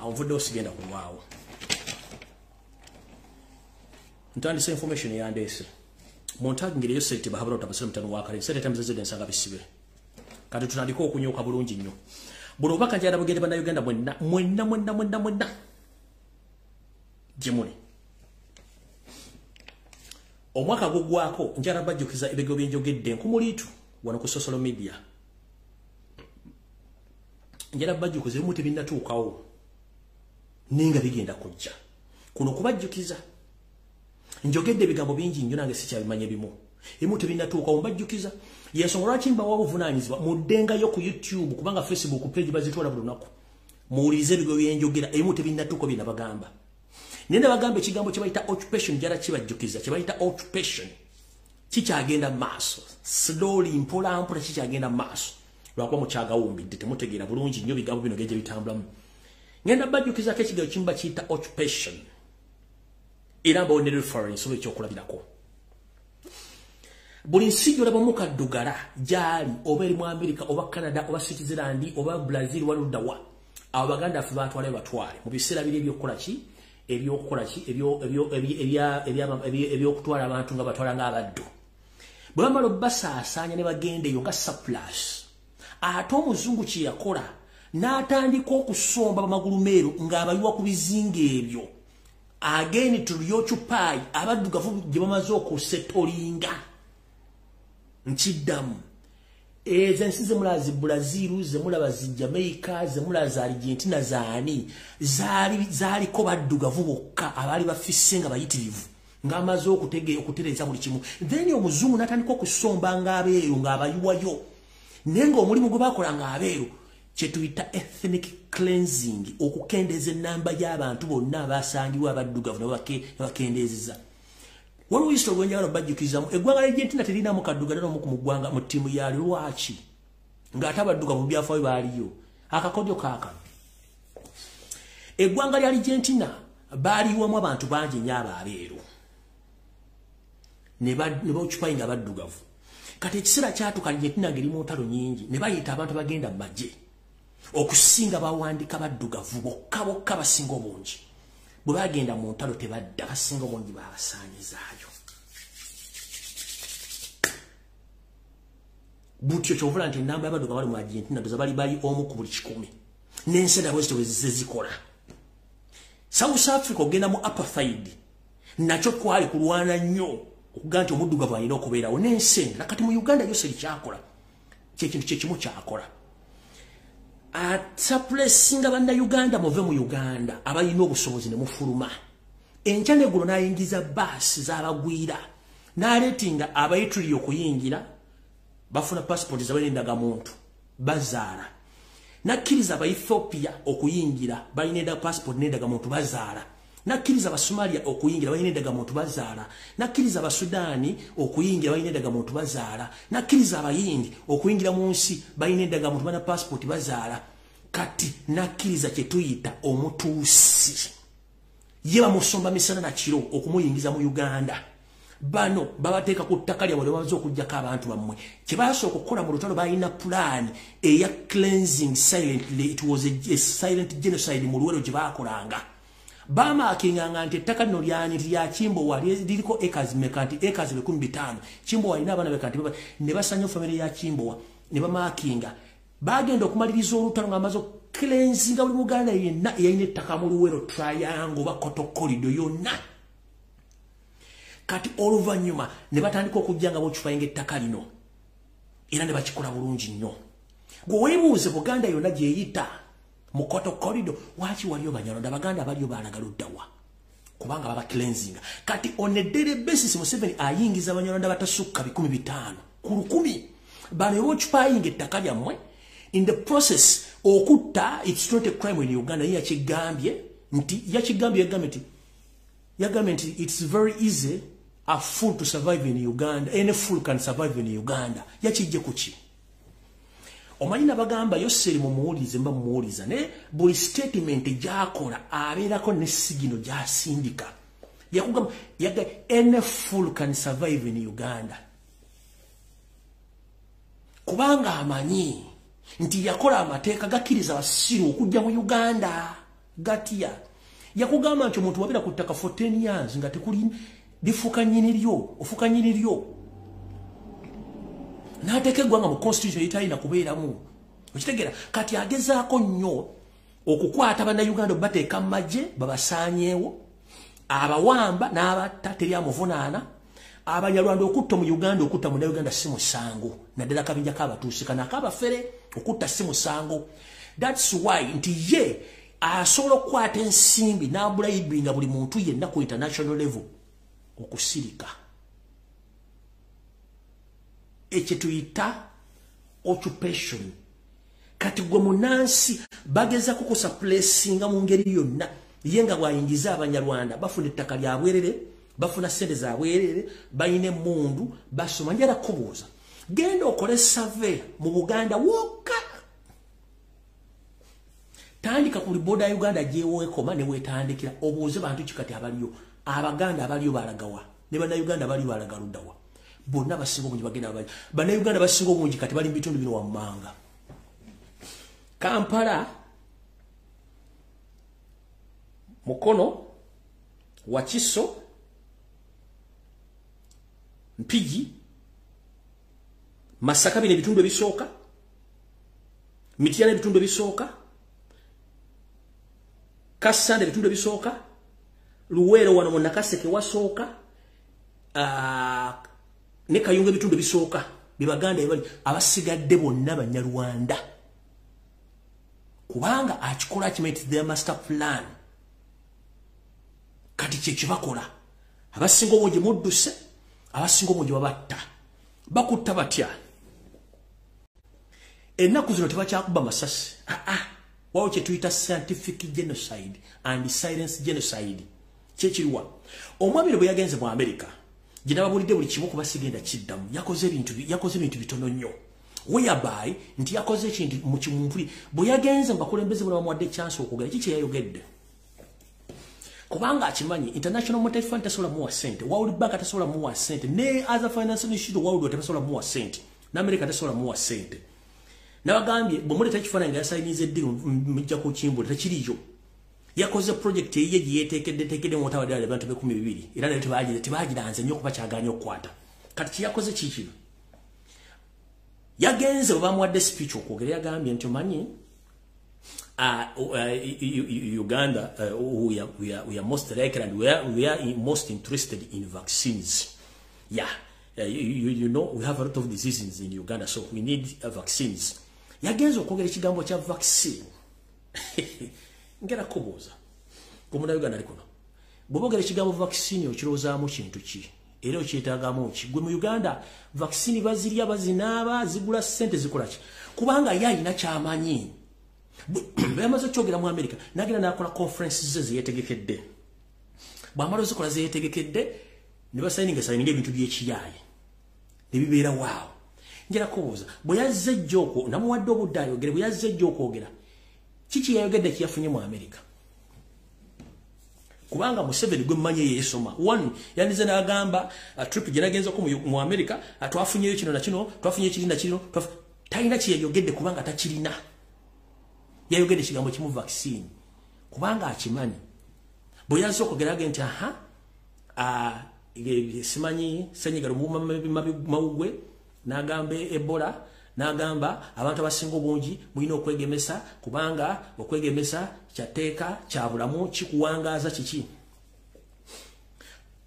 [SPEAKER 1] Awo nvuddewo sigenda kulwawo. Ntandise information eyandeese. Muntagingire Yoseri Tibuhaburwa Otabasire mutano wa kale. Sente tamizeze ensanga bisibe. Kati tutandike okunyooka bulungi nnyo. Buno obubaka njagala bugende Bannayuganda mwenna mwenna mwenna mwenna mwenna gye muli. Omwaka gugwako njagala bajjukiza ebigambo bye njogedde nkumuliitu wano ku social media. Njagala bajjukiza ebimu tebinnatuukawo naye nga bigenda kujja. Kuno kubajjukiza njogedde ebigambo bingi nnyo nange sikyabimanya ebimu. Ebimu tebinnatuukawo mbajjukiza. Yensonga lwaki mbawa obuvunaanyizibwa muddengayo ku YouTube kubanga Facebook page bazitwala buli lunaku. Muwulirize ebigambo bye njogera ebimu tebinnatuukawo bye nabagamba. Nenda bagamba ekigambo kye bayita occupation njala kibajjukiza kye bayita occupation kikyagenda maaso slowly mpola mpola kikyagenda maaso lwakuba mukyagawumbidde temutegeera bulungi nnyo bigambo bino geje bitambulamu. Ngenda bajjukizako ekigambo kimu bakiyita occupation era mbawo ne reference oba ekyokulabirako. Buli nsi gy'olabamu kaddugala gy'ali oba eri mu America oba Canada oba Switzerland oba Brazil waluddawa abo baganda baffe batwalayo batwale mu biseera biri ebyokukola ki ebyokukola ki ebyokutwala abantu nga batwala ng'abaddu. Bwe bamala obbasaasaanya ne bagenda eyo nga surplus, ate omuzungu kye yakola n'atandika okusomba bamagulumeeru ng'abayiwa ku bizinga ebyo again to reoccupy abaddugavu gye bamaze okusetolinga. Nkiddamu ezo ensi zemulaba zi Brazil, zemulaba zi Jamaica, zemulaba za Argentina zaani zaaliko baddugavu bokka abaali bafisse nga bayitirivu ng'amaze okutereeza buli kimu. Then omuzungu n'atandika okusomba ng'abeeru ng'abayiwayo naye ng'omulimu gwe bakola ng'abeeru kye tuyita ethnic cleansing, okukendeeza ennamba y'abantu bonna abasangibwa abaddugavu ne bakendeezeza. Waliwo history gwe bajjukizamu eggwanga lya Argentina terinamu kaddugala n'omu ku ggwanga mu ttiimu yalyo lwaki ng'ate abaddugavu byafaayo baaliyo. Akakodyo kaakano eggwanga lya Argentina baaliwamu abantu bangi nnyo abaabeeru ne baoccupyinga abaddugavu. Kati ekiseera kyatuuka Argentina ng'eri mu ntalo nnyingi ne bayita abantu bagenda mu magye okusinga bawandika baddugavu bokka bokka basinga obungi. Bwe bagenda mu ntalo tebadda, basinga obungi babasaanyizaayo. Butyo kyovula nti ennamba y'abaddugavu bali mu Argentina ndoza bali bali 1 ku buli 100 n'ensi endala bwe zityo bwe zizze zikola. South Africa ogenda mu apartheid nakyo kwali kulwana nnyo okugamba nti omuddugavu alina okubeerawo n'ensi endala. Kati mu Uganda Yoseri kyakola kyekintu kyekimu kyakola. Atsapulesinga Bannayuganda muve mu Uganda abalina obusobozi ne mufuluma. Enkya n'eggulo n'ayingiza baasi z'abagwira n'aleetinga abayituli okuyingira bafuna passport zaabwe n'endagamuntu bazaala. N'akkiriza Abaethiopia okuyingira balina enda passport n'endagamuntu bazaala. N'akkiriza Abasomalia okuyingira balina endagamuntu bazaala. N'akkiriza Abasudaani okuyingira balina endagamuntu bazaala. N'akkiriza Abayindi okuyingira mu nsi balina endagamuntu balina passport bazaala. Kati n'akkiriza kye tuyita omutuusi ye bamusomba misana na kiro okumuyingiza mu Uganda. Bano babateeka ku ttaka lyabwe bamaze okuggyako abantu bammwe. Kye baasooka okukola mu lutalo balina pulaani eya cleansing silently. It was a silent genocide mu Luwero gye baakolanga. Bamaakinganga nti ettaka lino lyani lya Kimbowa liriko acres meka nti acres 15,000. Kimbowa alina abaana beka nti ne basanya famire ya Kimbowa ne bamaakinga. Bagenda okumaliriza olutalo ng'amaze cleansinga buli Muganda yenna eyalina ettaka mu Luwero triangle oba Koto corridor yonna. Kati oluvannyuma ne batandika okujja nga boccupyinga ettaka lino, era ne bakikola bulungi nnyo. Gwe weebuuze Buganda yonna gyeyita mu Coto Corridor, waki waliyo Banyarwanda? Abaganda baliyo balaga luddawa? Kubanga baba cleansing. Kati on a daily basis Museveni ayingiza Abanyarwanda batasukka 500 ku 1000. Bano occupying ettaka lyammwe in the process okutta. It's not a crime in Uganda. Yakigambye nti yakigambye, yagambye nti it's very easy a fool to survive in Uganda, any fool can survive in Uganda. Yakijje kuki? Omanyi nabagamba Yoseri mumuwulize, mba mumuwuliza, naye buli statement gy'akola abeerako ne signal gy'asindika. Yakugamba yaga any fool can survive in Uganda, kubanga amanyi nti yakola amateeka gakkiriza abasiru okujja mu Uganda. Gatya yakugamba nti omuntu wabeera ku ttaka for 10 years nga tekuli lifuuka nnyini lyo, ofuuka nnyini lyo, n'ateeka eggwanga mu constitution etalina kubeeramu. Okitegeera? Kati agezaako nnyo okukwata Bannayuganda, obateeka mu magye babasaanyeewo, abawamba n'abatta, teri amuvunaana. Abanyarwanda okutta mu Uganda, okutta Munnayuganda si musango, naddala kabinja k'Abatuusi kano ak'abafere, okutta si musango. That's why nti ye asobola okukwata ensimbi n'abribinga buli muntu yenna ku international level okusirika. Ekyo tuyita occupation. Kati gwe munansi bageza kukusuppressinga mu ngeri yonna. Ye nga bwayingiza Abanyarwanda, bafuna ettaka lya bwerere, bafuna sente za bwerere, balina emmundu, basoma. Njala kubuuza, genda okole survey mu Buganda wokka, tandika ku border ya Uganda gyeweekoma ne weetandikira, obuuze bantu kikati abaliyo, Abaganda abaliyo balagawa, ne Bannayuganda abaliyo balaga luddawa? Bonna basinga obungi bagenda bali, Bannayuganda basinga obungi kati bali mu bitundu bino wammanga: Kampala, Mukono, Wakiso, Mpigi, Masaka, bino ebitundu ebisooka, Mityana ebitundu ebisooka, Kassanda ebitundu ebisooka, Luweero wano mu Nakaseke wasooka, ne Kayunga ebitundu ebisooka bye Baganda ebali. Abasigadde bonna Banyarwanda, kubanga akikola akimanyi their master plan. Kati kyekibakola, abasinga obungi mudduse, abasinga obungi babatta. Bakutta batya? Ennaku zino tebakyakuba masasi. Aa, wawo kyetuyita scientific genocide and silence genocide. Kyekiriwa? Omwami bwe yagenze mu America, gye nababulidde buli kimu kuba sigenda kiddamu, yakoze ebintu bitono nnyo, whereby nti yakoze ekintu mu kimumpuli. Bwe yagenze mu bakulembeze bona bamuwadde chance okwogera, ki kyeyayogedde? Kubanga akimanyi International Monetary Fund tasobola muwa sente, World Bank tasobola muwa sente, ne other financial institute world tebasobola muwa sente, ne America tasobola muwa sente. Nabagambye bwe muleeta ekifaananyi nga yasayiniza e deal, mujja kukimbula, tekiriyo. Yakoze project eyiye gye yeeteekedde teekedde mu otawadde abantu 2000, era nayo tebagiranze nnyo kuba kyagaanye okukwata. Kati kyeyakoze kiikino: yagenze bwe bamuwadde speech okwogera, yagambye nti omanyi Uganda, we are most likely and we are most interested in vaccines. Yeah, you know we have a lot of diseases in Uganda, so we need vaccines. Yagenze okwogera ekigambo kya vaccine. Ngera kubuuza ku Uganda ali kuno, bw'oboogera ekigambo vaccine okirowoozaamu kintu ki era okyetaagamu ki? Gwe mu Uganda vaccine bazirya, bazinaaba, zigula ssente, zikola ki? Kubanga ye alina kyamanyi. Bwe yamaze okyogera mu America, nagenda nakola conference ze zeyetegekedde. Bw'amala ozikola zeyetegekedde, ne basayininga sayininga ebintu by'ekiyaaye ne bibeera waawo. Njala kubuuza, bwe yazze ejja okwo, namuwadde obudde ayogere, bwe yazze ejja okwogera, kiki yayogedde kyeyafunye mu America? Kubanga Museveni gwe mmanyi yeesoma one, yandize n'agamba trip gye nagenzako mu America, twafunyeyo kino na kino, twafunyeyo kiri na kino. Talina kyeyayogedde kubanga takirina. Yayogedde ekigambo kimu, vaccine, kubanga akimanyi. Bwe yazze okwogera age nti aha, simanyi senyiga mawugwe, n'agamba Ebola, n'agamba abantu abasinga obungi mulina okwegemesa, kubanga okwegemesa kyatteeka kya bulamu, kikuwangaaza kiki.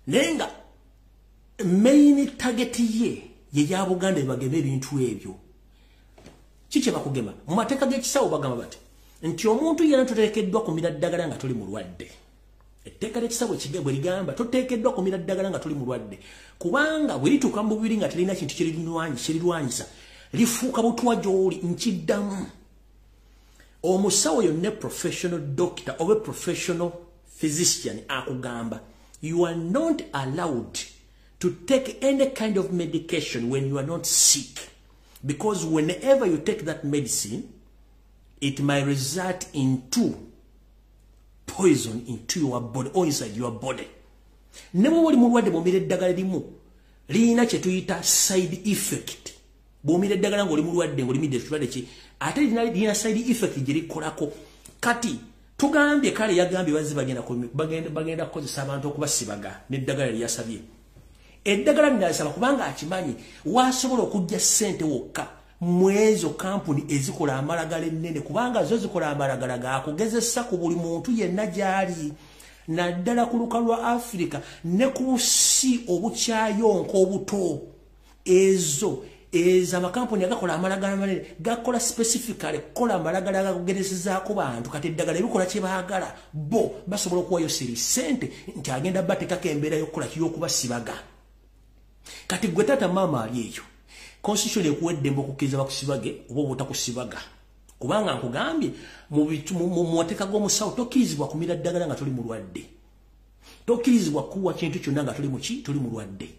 [SPEAKER 1] Naye nga Main target ye ye ya Buganda bageme ebintu ebyo. Kiki bakugema mu mateeka g'ekisawo bagamba bati nti omuntu yenna toteekeddwa kumira ddagala nga toli mulwadde. Etteeka ly'ekisawo bwe ligamba toteekeddwa kumira ddagala nga toli mulwadde, kubanga bwe lituuka mu mubiri nga terina kintu kirirwanyisa lifuuka butwa gy'oli. Nkiddamu, omusawo yonna professional doctor oba professional physician akugamba you are not allowed to take any kind of medication when you are not sick, because whenever you take that medicine it might result into poison into your body or inside your body. Ne bw'oba oli mulwadde bw'omira eddagala limu lirina kye tuyita side effect. Bw'omira eddagala ng'oli mulwadde ng'olimidde ekirwadde ki, ate lirina side effect gye likolako. Kati tugambye kale yagambye bazzi bagenda kukozesa abantu okubasibaga n'eddagala lyeyasabye. Eddagala linasaba kubanga akimanyi wasobola okujja ssente wokka mwezo kampuni ezikola amalagala ennene, kubanga zo zikola amalagala gakugezesa ku buli muntu yenna gy'ali, naddala ku lukalu lwa Africa ne ku busi obukyayonka obuto. Ezo amakampuni agakola amalagala manene gakola specifically kukola amalagala agakugezesaako bantu. Kati eddagala ebikola kye baagala bo basobola okuwayo siri ssente nti agenda bateekako embeera y'okukola y'okubasibaga. Kati gwe taata maama ali eyo, constitution ekuwa eddembe okukkiriza bakusibage oba obutakusibaga, kubanga nkugambye mu mateeka g'omusawo tokkirizibwa kumira ddagala nga toli mulwadde, tokkirizibwa kuwa kintu kyonna nga toli muki toli mulwadde.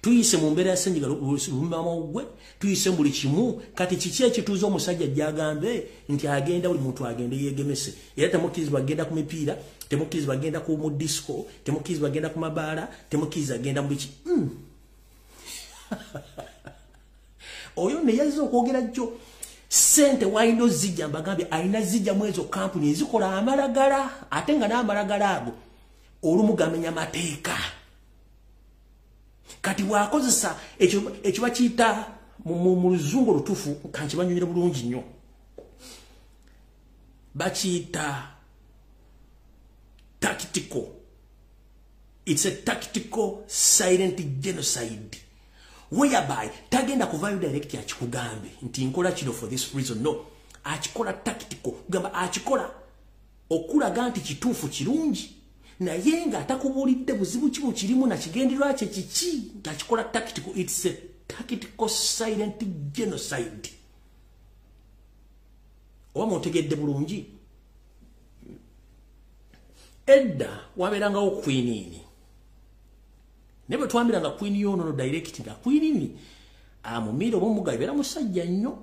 [SPEAKER 1] Tuyise mu mbeera ya ssenyiga lumamawuggwe, tuyise buli kimu. Kati kiki ekituuza omusajja gy'agambe nti agenda buli muntu agende yeegemese? Era temukkirizibwa genda ku mipiira, temukkirizibwa genda ku mu disco, temukkirizibwa genda ku mabaala, temukkirizibwa genda mu biki. Oyo ne yazze okwogera jjo ssente walina ozijja, mbagambye alina zijja mu ezo kampuni ezikola amalagala, ate nga n'amalagala ago olumu gamenya mateeka. Kati bw'akozesa ekyo bakiyita mu luzungu olutuufu, kankibanyonyera bulungi nnyo, bakiyita tactical. It's a tactical silent genocide, whereby tagenda kuvayo direct akikugambe nti nkola kino for this reason. No, akikola tactical, kugamba akikola okulaga nti kituufu kirungi, naye nga atakubuulidde buzibu ki bukirimu na kigendererwa kye kiki, ng'akikola tactical. It's a tactical silent genocide. Oba muntegedde bulungi? Edda wabeerangawo kwiniini, naye bwe twambiranga kwini yoonono direct nga kwiniini amumira oba omugabi beera musajja nnyo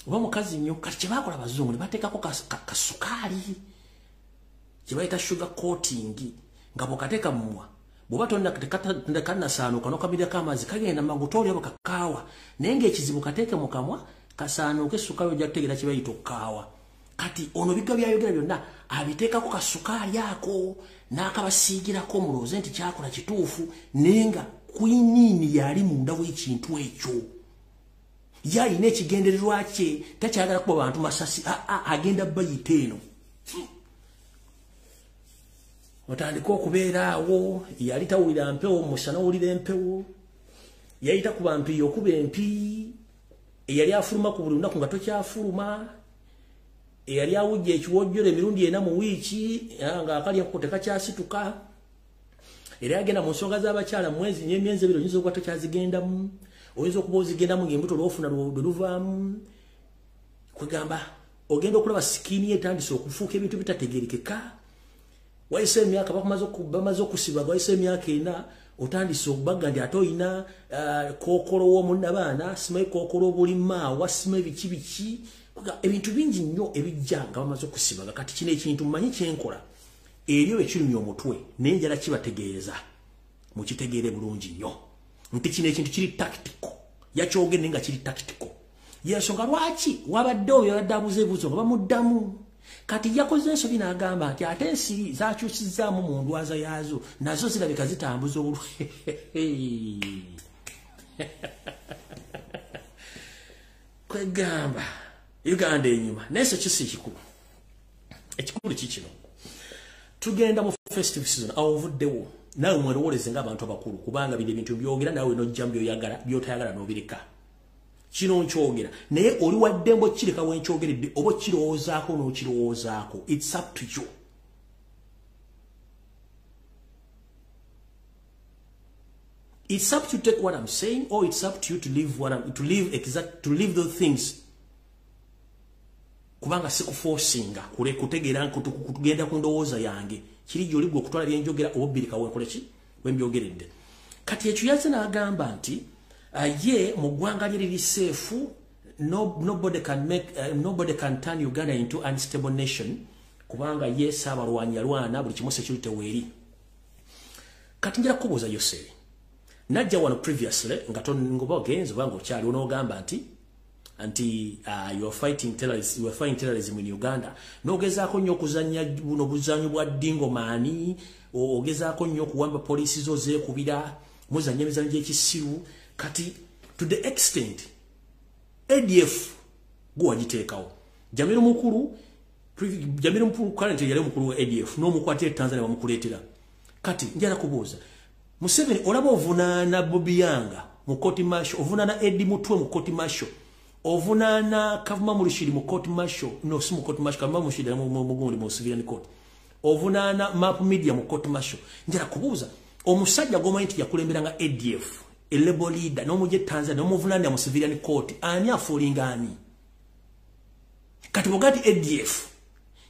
[SPEAKER 1] oba mukazi nnyo. Kati kye baakola abazungu ne bateekako kasukaali kye bayita sugar coating, nga bw'okateeka mumwa bw'oba tonnakannasaanuuka n'okamirako amazzi kagenda mangu toolya bwe kakaawa, naye ng'ekizibu kateeke mu kamwa kasaanuuke essukaali ojja kutegeera kye bayita okukaawa. Kati ono biga byayogera byonna abiteekako kasukaali ako n'akabasiigirako mulowooze nti kyakola kituufu, naye nga kwiniini yali munda w'ekintu ekyo. Ye alina ekigendererwa kye, takyagala kuba bantu masasi, agenda bayita eno. Otandika okubeera awo, yali tawulira mpewo, musana owulira empewo, yayita kuba mpi okuba empi, eyali afuluma ku buli lunaku nga tokyafuluma, eyali awujja ekiwojjolo emirundi ena mu wiiki ng'akalya ku tekakyasituka, era yagenda mu nsonga z'abakyala mwezi n'emyezi ebiri oyinza okuba tokyazigendamu, oyinza okuba ozigendamu ng'embuto lw'ofuna lwe luvaamu. Kwegamba ogenda okulaba sikiini ye etandise okufuuka ebintu bitategeerekeka. Wayise emyaka bamaze okusibaga, wayise emyaka ena otandise okubaga nti ate oyina kookolo w'omunnabaana, simanyi kookolo obulimaawa, simanyi biki biki, ebintu bingi nnyo ebijja nga bamaze okusibaga. Kati kino ekintu mmanyi kyenkola eryo ekirumya omutwe, naye njala kibategeeza mukitegeere bulungi nnyo nti kino ekintu kiri tactical. Yakyogedde nga kiri tactical. Yensonga lwaki wabadde oyo yabadde abuuza ebibuuzo nga bamuddamu. Kati yakoze ensobi n'agamba nti ate ensiri zakyusizaamu mu ndwaza yaazo, nazo zirabika zitambuza obulwadde. Kwegamba Uganda enyuma, naye so kisi ekikulu. Ekikulu kikino, tugenda mu festive season, awo ovuddewo. Naawe mwerowoleze ng'abantu abakulu, kubanga bino ebintu byogera naawe n'ojja mu byoyagala, by'otayagala n'obireka. Kino nkyogera naye oli wa ddembe okukireka we nkyogeredde oba okirowoozaako n'okirowoozaako. It's up to you. It's up to you to take what I'm saying, or it's up to you to leave what I'm, to leave exact, to leave those things. Kubanga sikuforcinga kule kutegeera kugenda ku ndowooza yange. Kiri gy'oli gwe okutwala bye njogera oba obbirika wenkole ki we mbyogeredde. Kati ekyo yazze n'agamba nti ye mu ggwanga lye liri safe, nobody can make nobody can turn Uganda into unstable nation, kubanga ye Ssaabalwanyi yalwana buli kimu security weeri. Kati njala kubuuza Yoseri. Najja wano previously nga ngoba ogenze oba ng'okyali onoogamba nti you are fighting terrorism, you are fighting terrorism in Uganda. N'ogezaako nnyo okuzannya buno buzanyo bwa dingo maani, ogezaako nnyo okuwamba poliisi zo zeekubira, muzannya emizannyo gy'ekisiru. Kati to the extent ADF gwe wagiteekawo. Jamiru Mukulu currently yali omukulu wa ADF n'omukwatira e Tanzania bamukuleetera. Kati njala kubuuza Museveni, olaba ovunaana Bobi Yanga mu court martial, ovunaana Eddie Mutwe mu court martial, ovunaana Kavuma Murushiri mu court martial, no si mu court martial, Kavuma Murushiri mu mugundi mu civilian court, ovunaana Map Media mu court martial. Njala kubuuza omusajja gw'omanyi nti yakulemberanga ADF, a rebel leader, n'omugye Tanzania n'omuvunaanira mu civilian court, ani afuulinga ani? Kati bw'ogamba nti ADF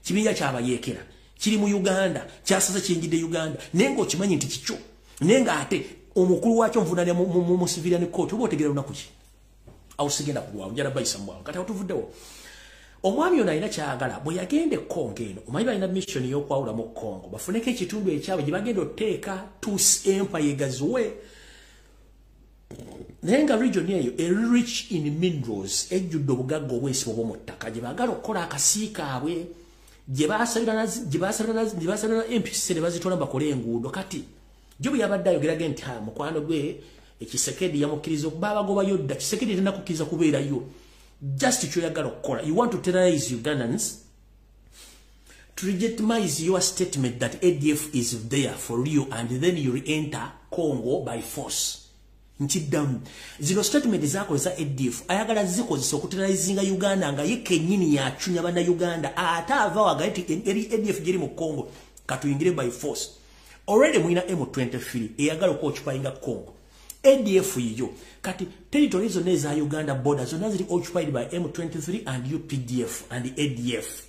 [SPEAKER 1] kibinja kyabayeekera kiri mu Uganda, kyasaze kiyingidde Uganda, naye ng'okimanyi nti kikyo, naye ng'ate omukulu waakyo nvunaanira mu civilian court, oba otegeera lunaku ki? Awo sigenda kulwawo, njala bayisa mu bwangu. Kati awo tuvuddewo. Omwami ono alina ky'ayagala. Bwe yagenda e Congo eno, omanyi balina mission y'okwawula mu Congo, bafuneko ekitundu ekyabwe gye bagenda oteeka Tutsi Empire egaziwe. Naye nga region eyo eri rich in minerals, ejjudde obugagga obw'ensibo obw'omu ttaka, gye baagala okukola akasi kaabwe, gye baasabira na MPC ne bazitwala bakole enguudo. Kati gyo bwe yabadde ayogeraga nti mukwano gwe Tshisekedi yamukkiriza okuba abagobayo dda. Tshisekedi tannakukkiriza kubeerayo. Just kyoyagala okukola, you want to terrorize Ugandans to legitimize your statement that ADF is there for you, and then you re-enter Congo by force. Nkiddamu, zino statement zakozesa ADF ayagala zikozesa okuterrorizinga Uganda nga ye kennyini yacunya bannayuganda, ate ava wagaye nti eri ADF giri mu Congo katuyingire by force. Already mulina M23 eyagala okuoccupyinga Congo. ADF yiyo. Kati territory zonna eza Uganda border zonna ziri occupied by M23 and UPDF and ADF.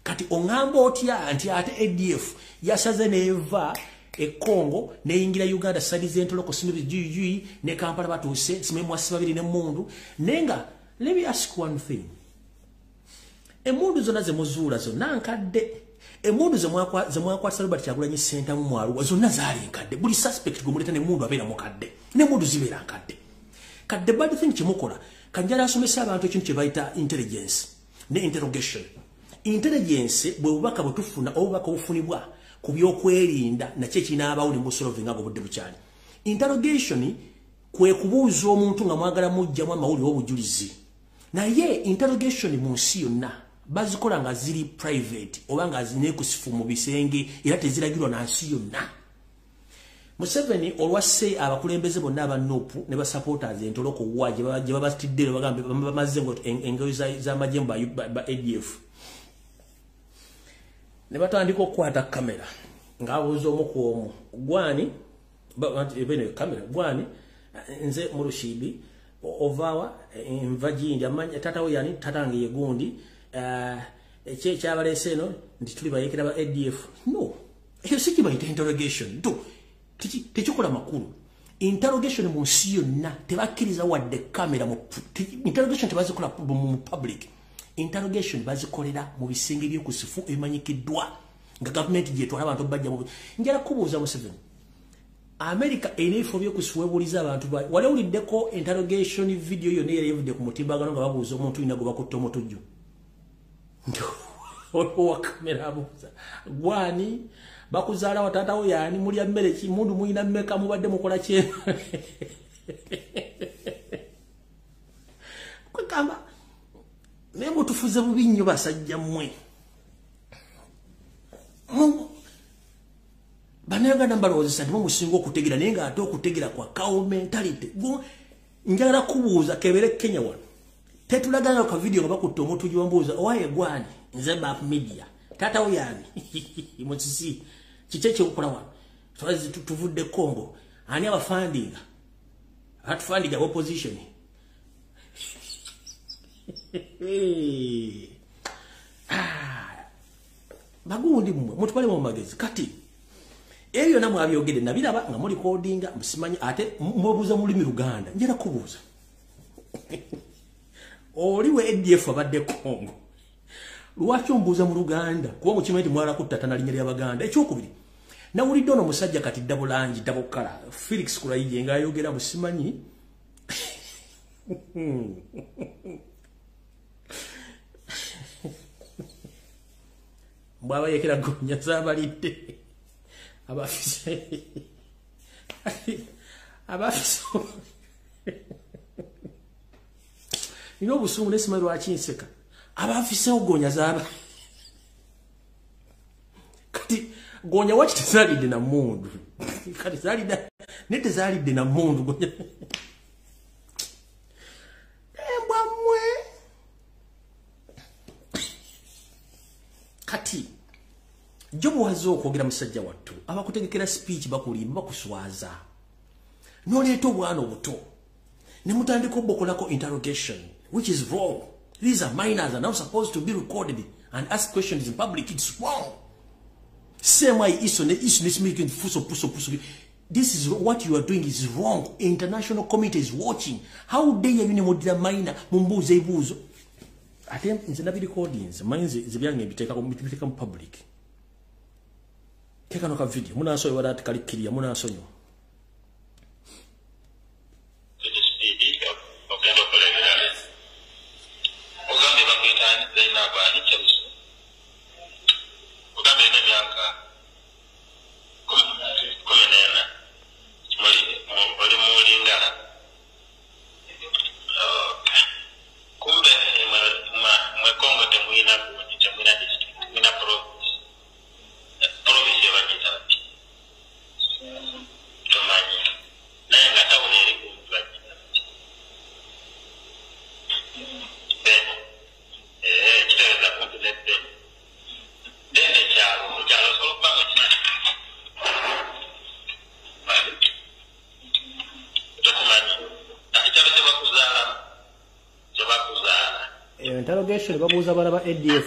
[SPEAKER 1] Kati ongamba otya nti ate ADF yasaze n'eva e Congo neyingira Uganda side z'entoloko simu ne Kampala batuuse simu mwasi babiri n'emmundu. Nenga let me ask one thing. Emmundu zonna ze muzuula zonna nkadde. Emmundu ze mwakwatisa Robert Kyagulanyi Ssentamu mu Arua zonna zaali nkadde. Buli suspect gwe muleeta n'emmundu abeera mukadde. N'emmundu zibeera nkadde. Kati the bad thing kyemukola, kanjala asomesa abantu ekintu kye bayita intelligence ne interrogation. Intelligence bwe bubaka bwe tufuna obubaka obufunibwa ku byokwerinda nakyo ekinaabaawo ne musolvinga obudde bukyali. Interrogation kwe kubuuza omuntu nga mwagala muggyamu amawulire obujulizi. Naye interrogation mu nsi yonna bazikola nga ziri private oba nga zinekusifu mu bisenge, era teziragirwa na nsi yonna. Museveni olwasse abakulembeze bonna aba NUP ne ba supporters entoloko wa gye babatidde bagambe bamaze engeri z'amagye ba ADF. Ne batandika okukwata kamera ng'abuuza omu ku omu, gwani bene kamera, gwani nze Murushidi ovaawa nva gindi amanya tata we yani tatange ye gundi ekyabaleese eno nti tuli bayeekera ba ADF. No, ekyo si kibayita interrogation. Do tekikola makulu. Interrogation mu nsi yonna tebakkiriza wadde kamera mu interrogation, tebazikola mu public. Interrogation bazikolera mu bisenge by'okusifu ebimanyikiddwa nga gavumenti gyetwala abantu bajja mu. Njala kubuuza Museveni, America erina ebifo by'okusifu webuuliza abantu bayo. Wali owuliddeko interrogation video yonna eyali evudde ku mutimbagano nga babuuza omuntu yina gwe bakutte omutujju? Owa kamera abuuza gwani bakuzaala wa taatawo yaani, mulya mmere ki, mundu mulina mmeka, mubadde mukola ki? Kwegamba naye mutufuze bubi nnyo basajja mmwe. Bannayuganda mbalowoozesa nti musinga okutegeera, naye ng'ate okutegeera kwa cow mentality. Njagala kubuuza kebere Kenya wano. Tetulagana ka video nga bakutta omuntu gy'ombuuza owaye gwani nze Map Media. Tata wo yani musisi kiki ekyokukola wano? Twazi tuvudde Congo. Ani abafundinga? Atufundinga opposition. Bagundi mmwe mutwale mu magezi. Kati ebyo namwe abyogedde nabiraba nga muli codinga musimanyi ate mwebuuza mu lulimi Luganda. Njera kubuuza. Oli we ADF abadde Congo. Lwaki ombuuza mu Luganda? Kuba mukimanyi nti mwala kuttatana linnya ly'Abaganda. Ekyokubiri, nawulidde ono omusajja kati Dabulangi Dabukala Felix Kulayigye ng'ayogera musimanyi bw'abayekera gonya z'abalidde abafise nina obusungu naye simanyi lwaki nseka. Abafise ogonya z'aba kati gonya waki tezaalidde na mmundu, kati zaalidde naye tezaalidde na mmundu gonya embwa mmwe. Kati jo bw'azze okwogera musajja wattu abakutegekera speech bakulimba bakuswaza, n'oleeta obwana obuto ne mutandika obukolako interrogation, which is wrong. These are minors are now supposed to be recorded and ask questions in public. It's wrong. Same way iso ne iso ne fuso puso puso. This is what you are doing is wrong. International committee is watching. How dare you nemodira minor mumbuze ebuzo. Ate nze nabi recordings manzi zibyange biteka mu public. Keka no ka video munaso wala kali munaso nyo. Interrogation babuuza bana ba ADF.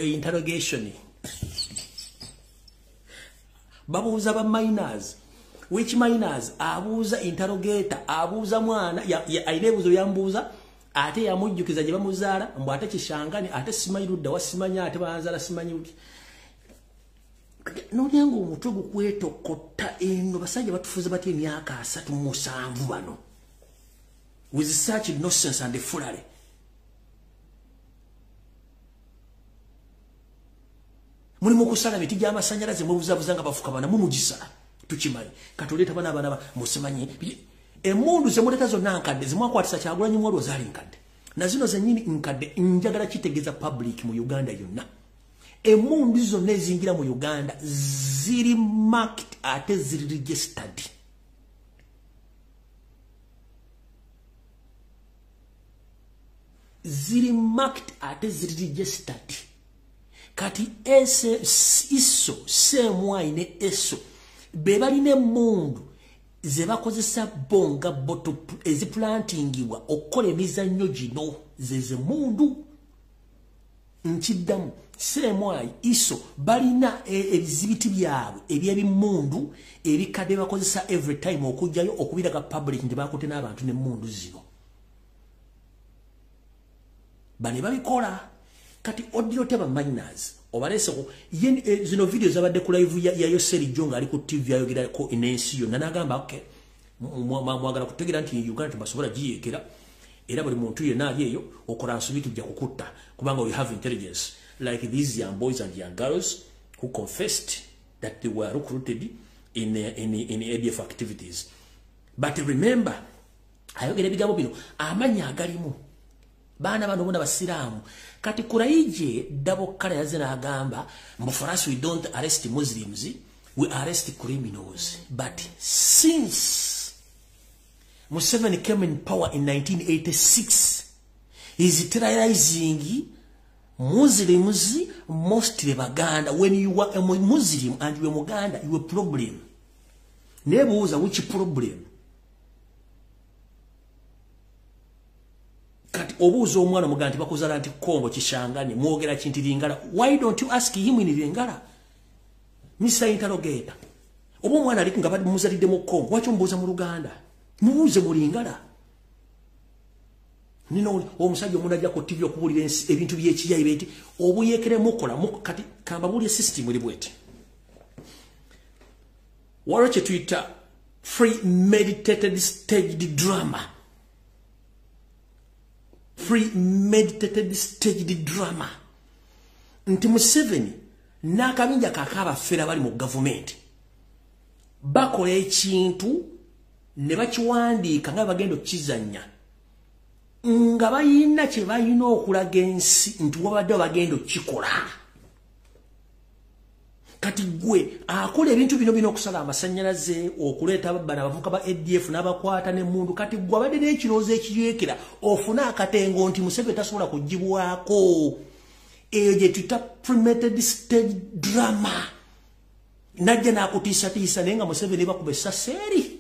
[SPEAKER 1] Interrogation babuuza ba minors, which minors abuuza interrogator abuuza mwana alina ebibuuzo byambuuza ate yamujjukiza gye bamuzaala mbu ate Kishangani ate simanyi ludda wa simanyi ate banzaala simanyi nolyanga omutwe gukwetokota eno. Basajja batufuze batya emyaka 37 bano with such nonsense and foolery. Mulimu kusala miti gy'amasannyalaze mwebuzabuza nga bafuka bana mumugisala tukimanyi. Katuleeta bana abaana musimanyi emmundu ze muleeta zonna nkadde zimwakwatisa Kyagulanyi mwalwo zaali nkadde na zino zennyini nkadde. Njagala kitegeeza public mu Uganda yonna, emmundu zonna ezingira mu Uganda ziri marked ate ziri registered. Ziri marked ate ziri registered. Kati ese iso semwa ine eso be balina emmundu Ze bakozesa bo nga bo eziplantingibwa okukola emizannyo gino ze zemundu. Nkiddamu, CMI, ISO balina ebizibiti byabwe eby'ebimundu ebikadde bakozesa every time okujjayo okubiraga public nti bakutte n'abantu n'emmundu zino. Bane babikola. Kati odiro teba miners obaleseko zino video zabadde ku live ya Yoseri Jonga ali ku TV ayogerako ensi yonna n'agamba okay, mwagala kutegeera nti Uganda tebasobola giyeekera, era buli muntu yenna ali eyo okola nsobi tujja kukutta kubanga we have intelligence, like these young boys and young girls who confessed that they were recruited in ADF activities. But remember, ayogera ebigambo bino amannya agalimu baana bano bona basiraamu. Kati Kuraije double kala yazze n'agamba mbu for us we don't arrest Muslims, we arrest criminals. But since Museveni came in power in 1986, he's terrorizing Muslims, mostly Baganda. When you are a Muslim and you are Muganda, you are a problem. Nebuuza which problem? Kati obuuza omwana Muganda nti bakuzaala nti Kongo Kishangani, mwogera kinti Lingala. Why don't you ask him in Lingala? Mr. Interrogator. Oba omwana ali nga bamuzalidde mu Kongo, lwaki omubuuza mu Luganda? Mubuuze mu Lingala. Nino omusajja omulala ajja ku TV okubuulira ebintu by'ekiyayi beti obuyekere mukola kati kambabuulire system eri bweti. Waliwo kye tuyita premeditated staged drama. Premeditated staged drama. Nti Museveni n'akabinja kakaabafere abali mu gavumenti bakola ekintu ne bakiwandiika nga bagenda okukizannya, nga bayina kye balina okulaga ensi nti wabadde bagenda okukikola. Kati gwe akola ebintu bino bino okusala amasannyalaze, okuleeta bano abavubuka ba ADF n'abakwata n'emmundu, kati gwe abadde n'ekirowoozo ekiyeekera ofune akatengo nti Museveni tasobola kugibwako. Eyo gye tuyita premeditated stage drama. Najja n'akutiisatiisa naye nga Museveni bakuba essasi eri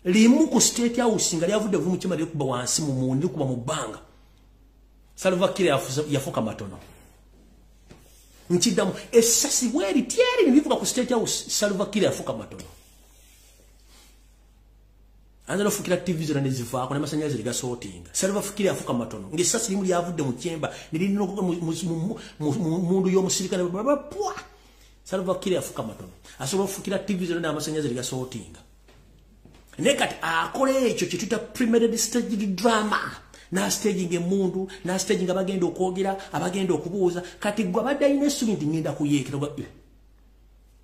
[SPEAKER 1] limu ku State House nga lyavudde vumu kyema likuba wansi mu mundu likuba mu bbanga. Salva Kiir yafuka matono. Nkiddamu essasi bweri tyeri ne livuga ku State House, Salva Kiir yafuka matono. Anza n'ofukira TV zonna ne zivaako n'amasannyalaze ne gasootinga. Salva Kiir yafuka matono ng'essasi limu lyavudde mu kyemba ne lirina mu mundu y'omusirikale pwa. Salva Kiir yafuka matono. Asobola okufukira TV zonna n'amasannyalaze ne gasootinga. Naye kati akola ekyo kye tuyita premeditated staged drama. Na staging emundu, na staging abagenda okwogera, abagenda okubuuza. Kati gwe abadde alina essuubi nti ngenda kuyeekera,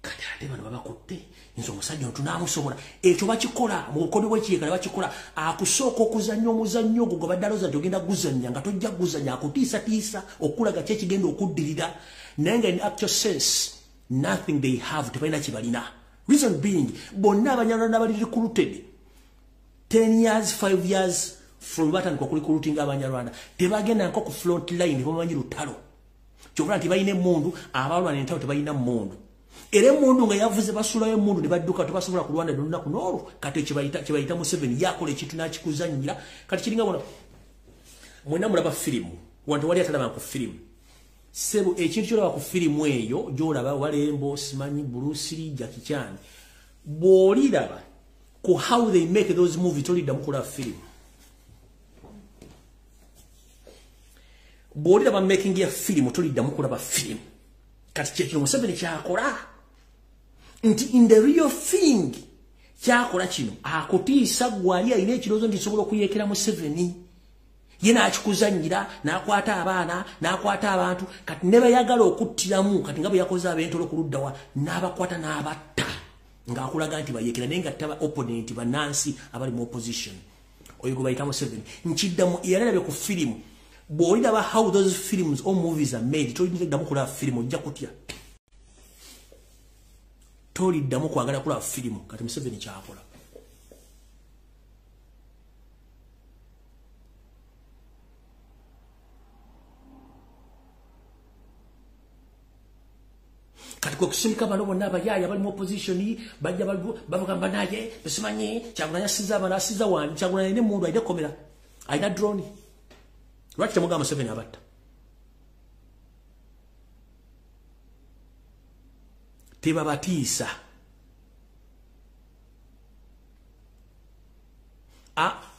[SPEAKER 1] kati ate bano babakutte, nze omusajja ono tunaamusobola. Ekyo bakikola mu bukodyo bw'ekiyeekera bakikola. Akusooka okuzannya omuzannyo ogwo gwe badde alowooza nti ogenda guzannya nga tojja guzannya, akutiisatiisa okulaga ki ekigenda okuddirira. Naye nga in actual sense nothing they have, tebalina kye balina. Reason being, bonna Abanyarwanda bali recruited 10 years, 5 years from batandika okurecruitinga Abanyarwanda, tebagenda nko ku front line, bamanyi lutalo. Kyokka nti balina emmundu, abalwana entalo tebalina mmundu. Era emmundu nga yavuze basulayo emmundu ne badduka, tebasobola kulwana lunaku n'olwo. Kati kye bayita Museveni yakola ekintu n'akikuzannyira. Kati kiringa bona mwenna mulaba firimu, wantu wali atalaba ku firimu. Sebo ekintu ky'olaba ku firimu eyo gy'olaba Walembo, simanyi Bruce Lee, Jackie Chan, bw'oliraba ku how they make those movies toliddamu kulaba firimu. Bw'oliraba making ya firimu toliddamu kulaba firimu. Kati kyekino Museveni kyakola nti in the real thing kyakola kino akutiisa gwali alina ekirowoozo nti nsobola okuyeekera Museveni. Ye n'akikuzannyira n'akwata abaana n'akwata abantu, kati ne bayagala okuttiramu, kati nga bwe yakoze ab'entolo ku ludda wa n'abakwata n'abatta ng'akulaga nti bayeekera, naye nga taba opponent bannansi abali mu opposition. Oyo gwe bayita Museveni. Nkiddamu, eyalabye ku firimu, bw'oliraba how those films or movies are made toliddamu kulaba firimu, ojja kutya, toliddamu kwagala kulaba firimu. Kati Museveni kyakola. Kati kwe kusindika bano bonna abayaaya bali mu opposition bajja bagamba naye besimanyi Kyagulanyi asiza abana asiza wani Kyagulanyi ne mundu alina komera alina drone. Lwaki temugamba Museveni abatta? Tebabatiisa.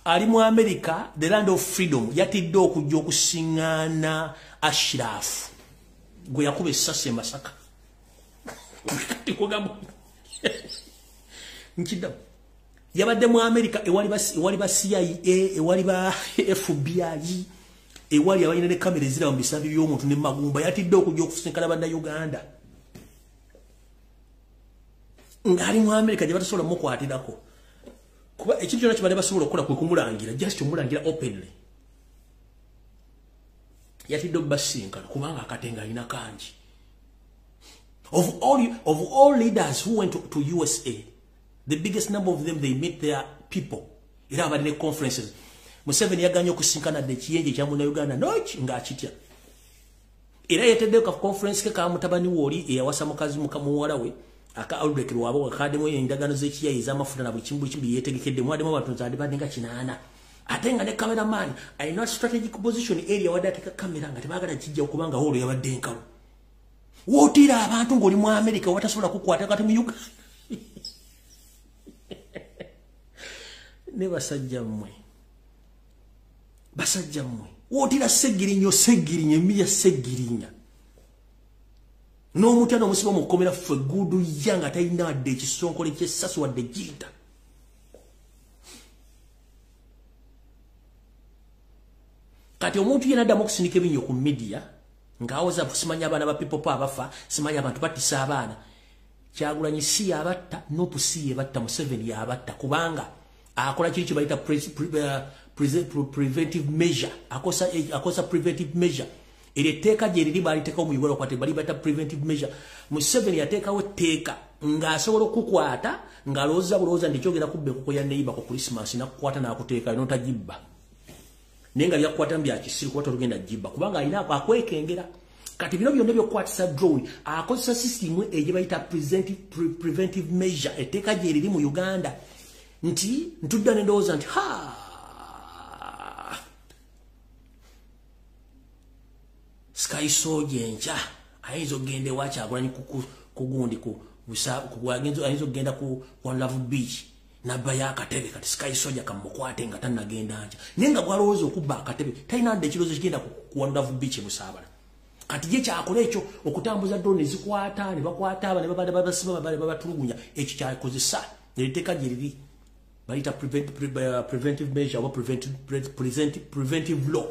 [SPEAKER 1] Ali mu America, the land of freedom, yatidde okujja okusiŋŋaana Ashraf gwe yakuba essasi e Masaka. Kati kugamba nkiddamu yabadde mu America ewali ba CIA, ewali ba FBI, ewali abalina ne kamera eziraba mu bisambi by'omuntu ne magumba. Yatidde okujja okusinkana bannayuganda ng'ali mu America gye batasobola mukwatirako. Kuba ekintu kyonna kibadde basobola okukola kwe kumulangira, just omulangira openly. Yatidde obbasinkana kubanga akatenga alina kangi. Of all leaders who went to USA, the biggest number of them, they meet their people. Era abadde ne conferences. Museveni yaganye okusinkana dde ekiyenje ekya munnayuganda noki ng'akitya. Era yateddeyo ka conference ke ka mutabani we oli eyawasa mukazi muwala we aka outbreak lwabo akademu endagaano z'ekiyayi ez'amafuta na buli kimu buli yeetegekedde mwaddemu abantu nzandibadde nga 8. Ate nga ne cameraman alina strategic position area wadde ateeka kamera nga tebaagala kijja kubanga holo yabadde enkalu. Wootiira abantu ng'oli mu America watasobola kukwata kati mu Uganda. Ne basajja mmwe. Basajja mmwe. Wootiira Ssegirinya Ssegirinya emiya Ssegirinya. N'omutya n'omusiba mu kkomera ffe gudu ya nga talina wadde ekisonkole ky'essasu wadde ejjinja. Kati omuntu yenna addamu okusindika ebinnyo ku media ng'awoza simanya abaana ba people power abafa, simanya abantu battisa abaana. Kyagulanyi si yabatta, Nupu si yebatta, Museveni yabatta kubanga akola kiri kye bayita preventive measure. Akosa preventive measure. Eryo etteeka gye riri baaliteekawo mu Uganda okwata bali bayita preventive measure. Museveni yateekawo etteeka ng'asobola okukwata ng'alowooza bulowooza nti kyogera kubba enkoko ya neighbor ku Christmas n'akukwata n'akuteekayo n'otagibba. Naye nga byakukwatamu bya kisiru kuba tolugenda gibba kubanga alina akwekengera. Kati bino byonna by'okukwatisa drone akozesa system egye bayita preventive measure. Etteeka gye riri mu Uganda nti ntudda ne ndowooza nti ha Sky Soldier enkya ayinza okugenda ewa Kyagulanyi kugundi ayinza okugenda ku One Love Beach n'abbayo akatebe. Kati Sky Soldier kamukwate nga tannagenda nkya, naye nga gwalowooza okubba akatebe talina dda ekirowoozo kigenda ku One Love Beach e Busaabala. Kati ye kyakola ekyo okutambuza drone ezikwata ne bakwata aba ne babadde babasiba babadde babatulugunya, ekyo kyakozesa eriteeka gye riri bayita preventive measure oba preventive law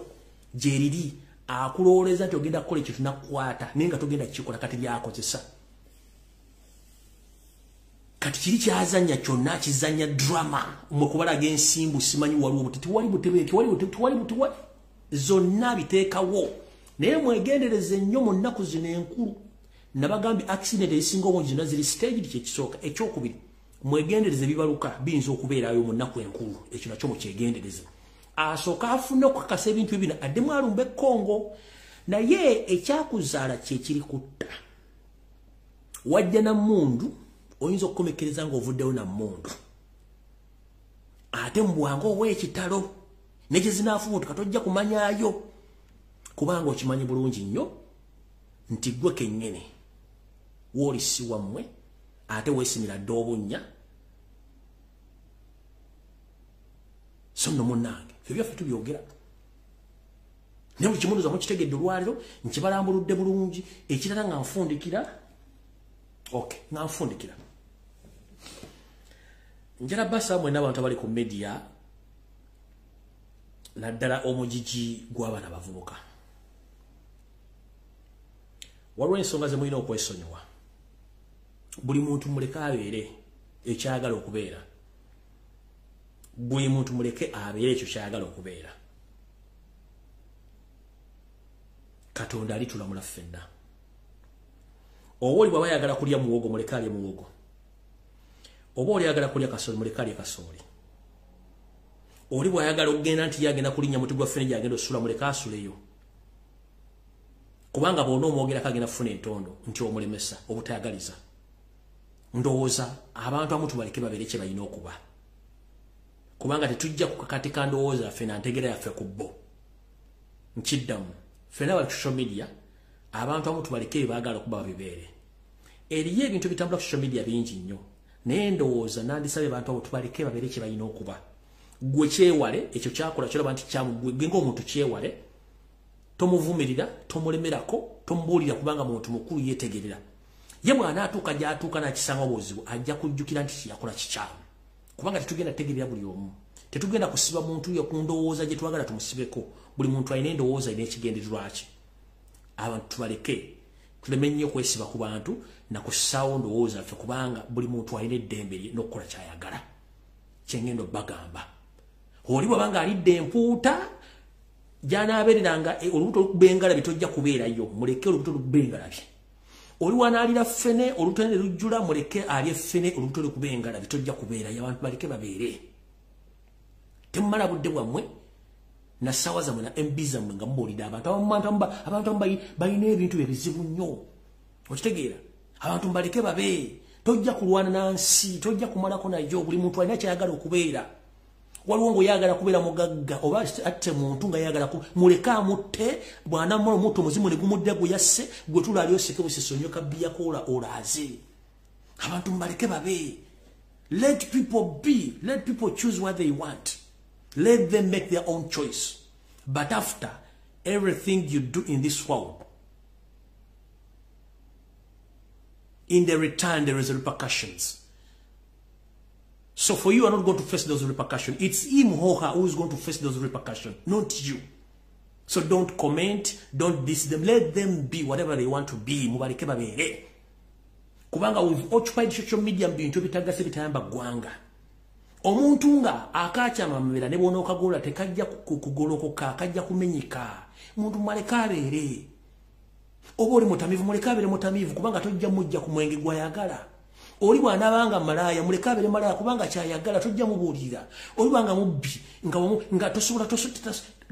[SPEAKER 1] gye riri. Akulowooleza nti ogenda kukola ekyo tunakukwata naye nga togenda kukikola. Kati byakozesa kati kiri kyazannya kyonna kizannya drama mwe kubalaga ensimbu simanyi waliwo buti tewali butebe tewali tewali zonna biteekawo. Naye mwegendereze nnyo mu nnaku zino enkulu. Nabagambye accident ezisinga obungi zonna ziri staged, kyekisooka. Ekyokubiri, mwegendereze bibaluka biyinza okubeerayo mu nnaku enkulu, ekyo nakyo mukyegendereze. Asooka afune okukakasa ebintu bino addemu alumba e Congo. Naye ekyakuzaala kye kiri kutta. Wajja na mmundu, oyinza okukomekkereza ng'ovuddewo na mmundu. Ate mu bwangu obw'ekitalo ne gye zinaafubutuka tojja kumanyaayo kubanga okimanyi bulungi nnyo nti ggwe kennyini wooli si wammwe ate weesimira dda obunnya. So nno munnange ffe byaffe tubyogera naye buli kimu ndowooza mukitegedde olwaliro nkibalambuludde bulungi. Ekirala nga nfundikira, okay, nga nfundikira njala basa mwenna abantu abali ku media naddala omugigi gw'abaana abavubuka. Waliwo ensonga ze mulina okwesonyiwa. Buli muntu muleke abeere ekyagala okubeera. Buli muntu muleke abeere ekyo kyagala okubeera. Katonda alitulamula ffenna. Oba oli bw'aba ayagala kulya muwogo muleke alye muwogo. Oba oli ayagala kulya kasooli muleke alye kasooli. Oli bw'ayagala okugenda nti yagenda kulinnya muti gwa ffene gy'agenda osula muleke asuleyo. Kubanga bw'ona omwogerako agenda kufuna entondo nti omulemesa obutayagaliza. Ndowooza abantu abamu tubaleke babeere kye balina okuba. Kubanga tetujja kukakatika ndowooza yaffe na ntegeera yaffe ku bo. Nkiddamu, ffenna abali ku social media, abantu abamu tubaleke bye baagala okuba babibeere. Eriyo ebintu bitambula ku social media bingi nnyo. Naye ndowooza nandisabye abantu abo tubaleke babeere kye balina okuba. Gwe kyewale, ekyo kyakola kyolaba nti kyamu, gwe ng'omuntu kyewale, tomuvumirira, tomulemerako, tomubuulira kubanga muntu mukulu yeetegerera. Ye bw'anaatuuka gy'atuuka n'akisanga obuzibu, ajja kujjukira nti kye yakola kikyamu. Kubanga tetugenda tegerera buli omu. Tetugenda kusiba muntu ye ku ndowooza gye twagala tumusibeko. Buli muntu alina endowooza alina ekigendererwa kye. Abantu tubaleke, tuleme nnyo okwesiba ku bantu na kussaawo ndowooza ffe kubanga buli muntu alina eddembe lye n'okukola ky'ayagala. Kye ngenda obbagamba. Oli bw'abanga alidde empuuta gy'anaabeereranga olubuto olukuba engalabi tojja kubeerayo, muleke olubuto lukuba engalabi. Oli wanaalira ffene olubuto ne lujjula, muleke alye ffene olubuto lukuba engalabi tojja kubeerayo. Abantu baleke babeere. Temumala budde bwammwe na ssaawa zammwe na MB zammwe nga mubuulidde abantu. Abantu abamu balina ebintu ebizibu nnyo. Okitegeera? Abantu mbaleke babe. Tojja kulwana na nsi, tojja kumalako nayo. Buli muntu alina ky'ayagala okubeera. Waliwo ng'oyagala kubeera mugagga oba atte muntu nga yagala muleke amutte, bw'anaamala omutta omuzimu ne gumudda gwe yasse, gwe tula ali oseke busesonyoka biyakoola olaaze. Abantu mbaleke babe. Let people be. Let people choose what they want. Let them make their own choice. But after everything you do in this world, in the return there is repercussions. So for you, you are not going to face those repercussions. It's him or her who is going to face those repercussions, not you. So don't comment, don't diss them. Let them be whatever they want to be. Mubaleke babeere. Kubanga we've occupied social media bintu bitagase bitayamba ggwanga. Omuntu nga akakyama amabera ne bw'onookagola tekajja kugolokoka, kajja kumenyeka. Muntu muleke abeere. Oba oli mutamiivu, muleke abeere mutamiivu kubanga tojja mujja ku mwenge gw'ayagala. Oli bw'anaabanga malaaya, muleke abeere malaaya kubanga ky'ayagala, tojja mubuulira. Oli bwanga mubbi, nga tosobola,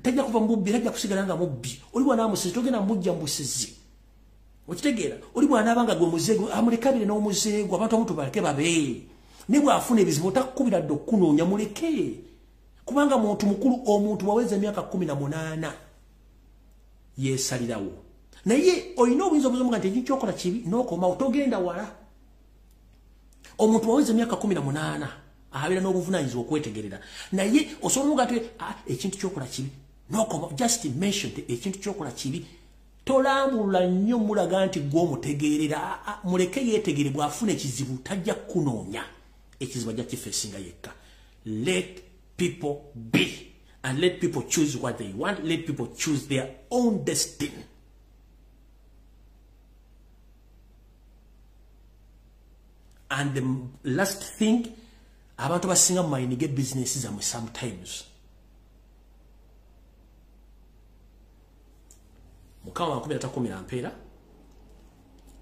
[SPEAKER 1] tajja kuva mu bubbi, tajja kusigala nga mubbi. Oli bw'anaaba musezi, togenda mujja mu busezi. Okitegeera? Oli bw'anaabanga gwe muzeego, amuleke abeere n'omuzeego. Abantu abamu tubaleke babe. Ne bw'afuna ebizibu otakukubira dde okukunoonya, muleke. Kubanga muntu mukulu, omuntu bw'aweza emyaka 18 yeesalirawo. Naye olina obuyinza obuzomuga nti ekintu ky'okola kibi n'okomawo, togenda wala. Omuntu waweza emyaka 18 abeera n'obuvunaanyizibwa okwetegerera. Naye osobola omuga nti ekintu ky'okola kibi n'okoma, just mention ekintu ky'okola kibi. Tolambulula nnyo mulaga nti gwe omutegeerera. Muleke yeetegere, bw'afuna ekizibu tajja kukunoonya. Ekizibu ajja kifeesinga yekka. Let people be and let people choose what they want. Let people choose their own destiny. And the last thing, abantu basinga mumayinige business zammwe sometimes. Mukama wankumi atakumira mpeera,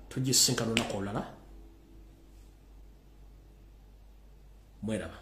[SPEAKER 1] tugisinkana olunaku olulala. Mweraba.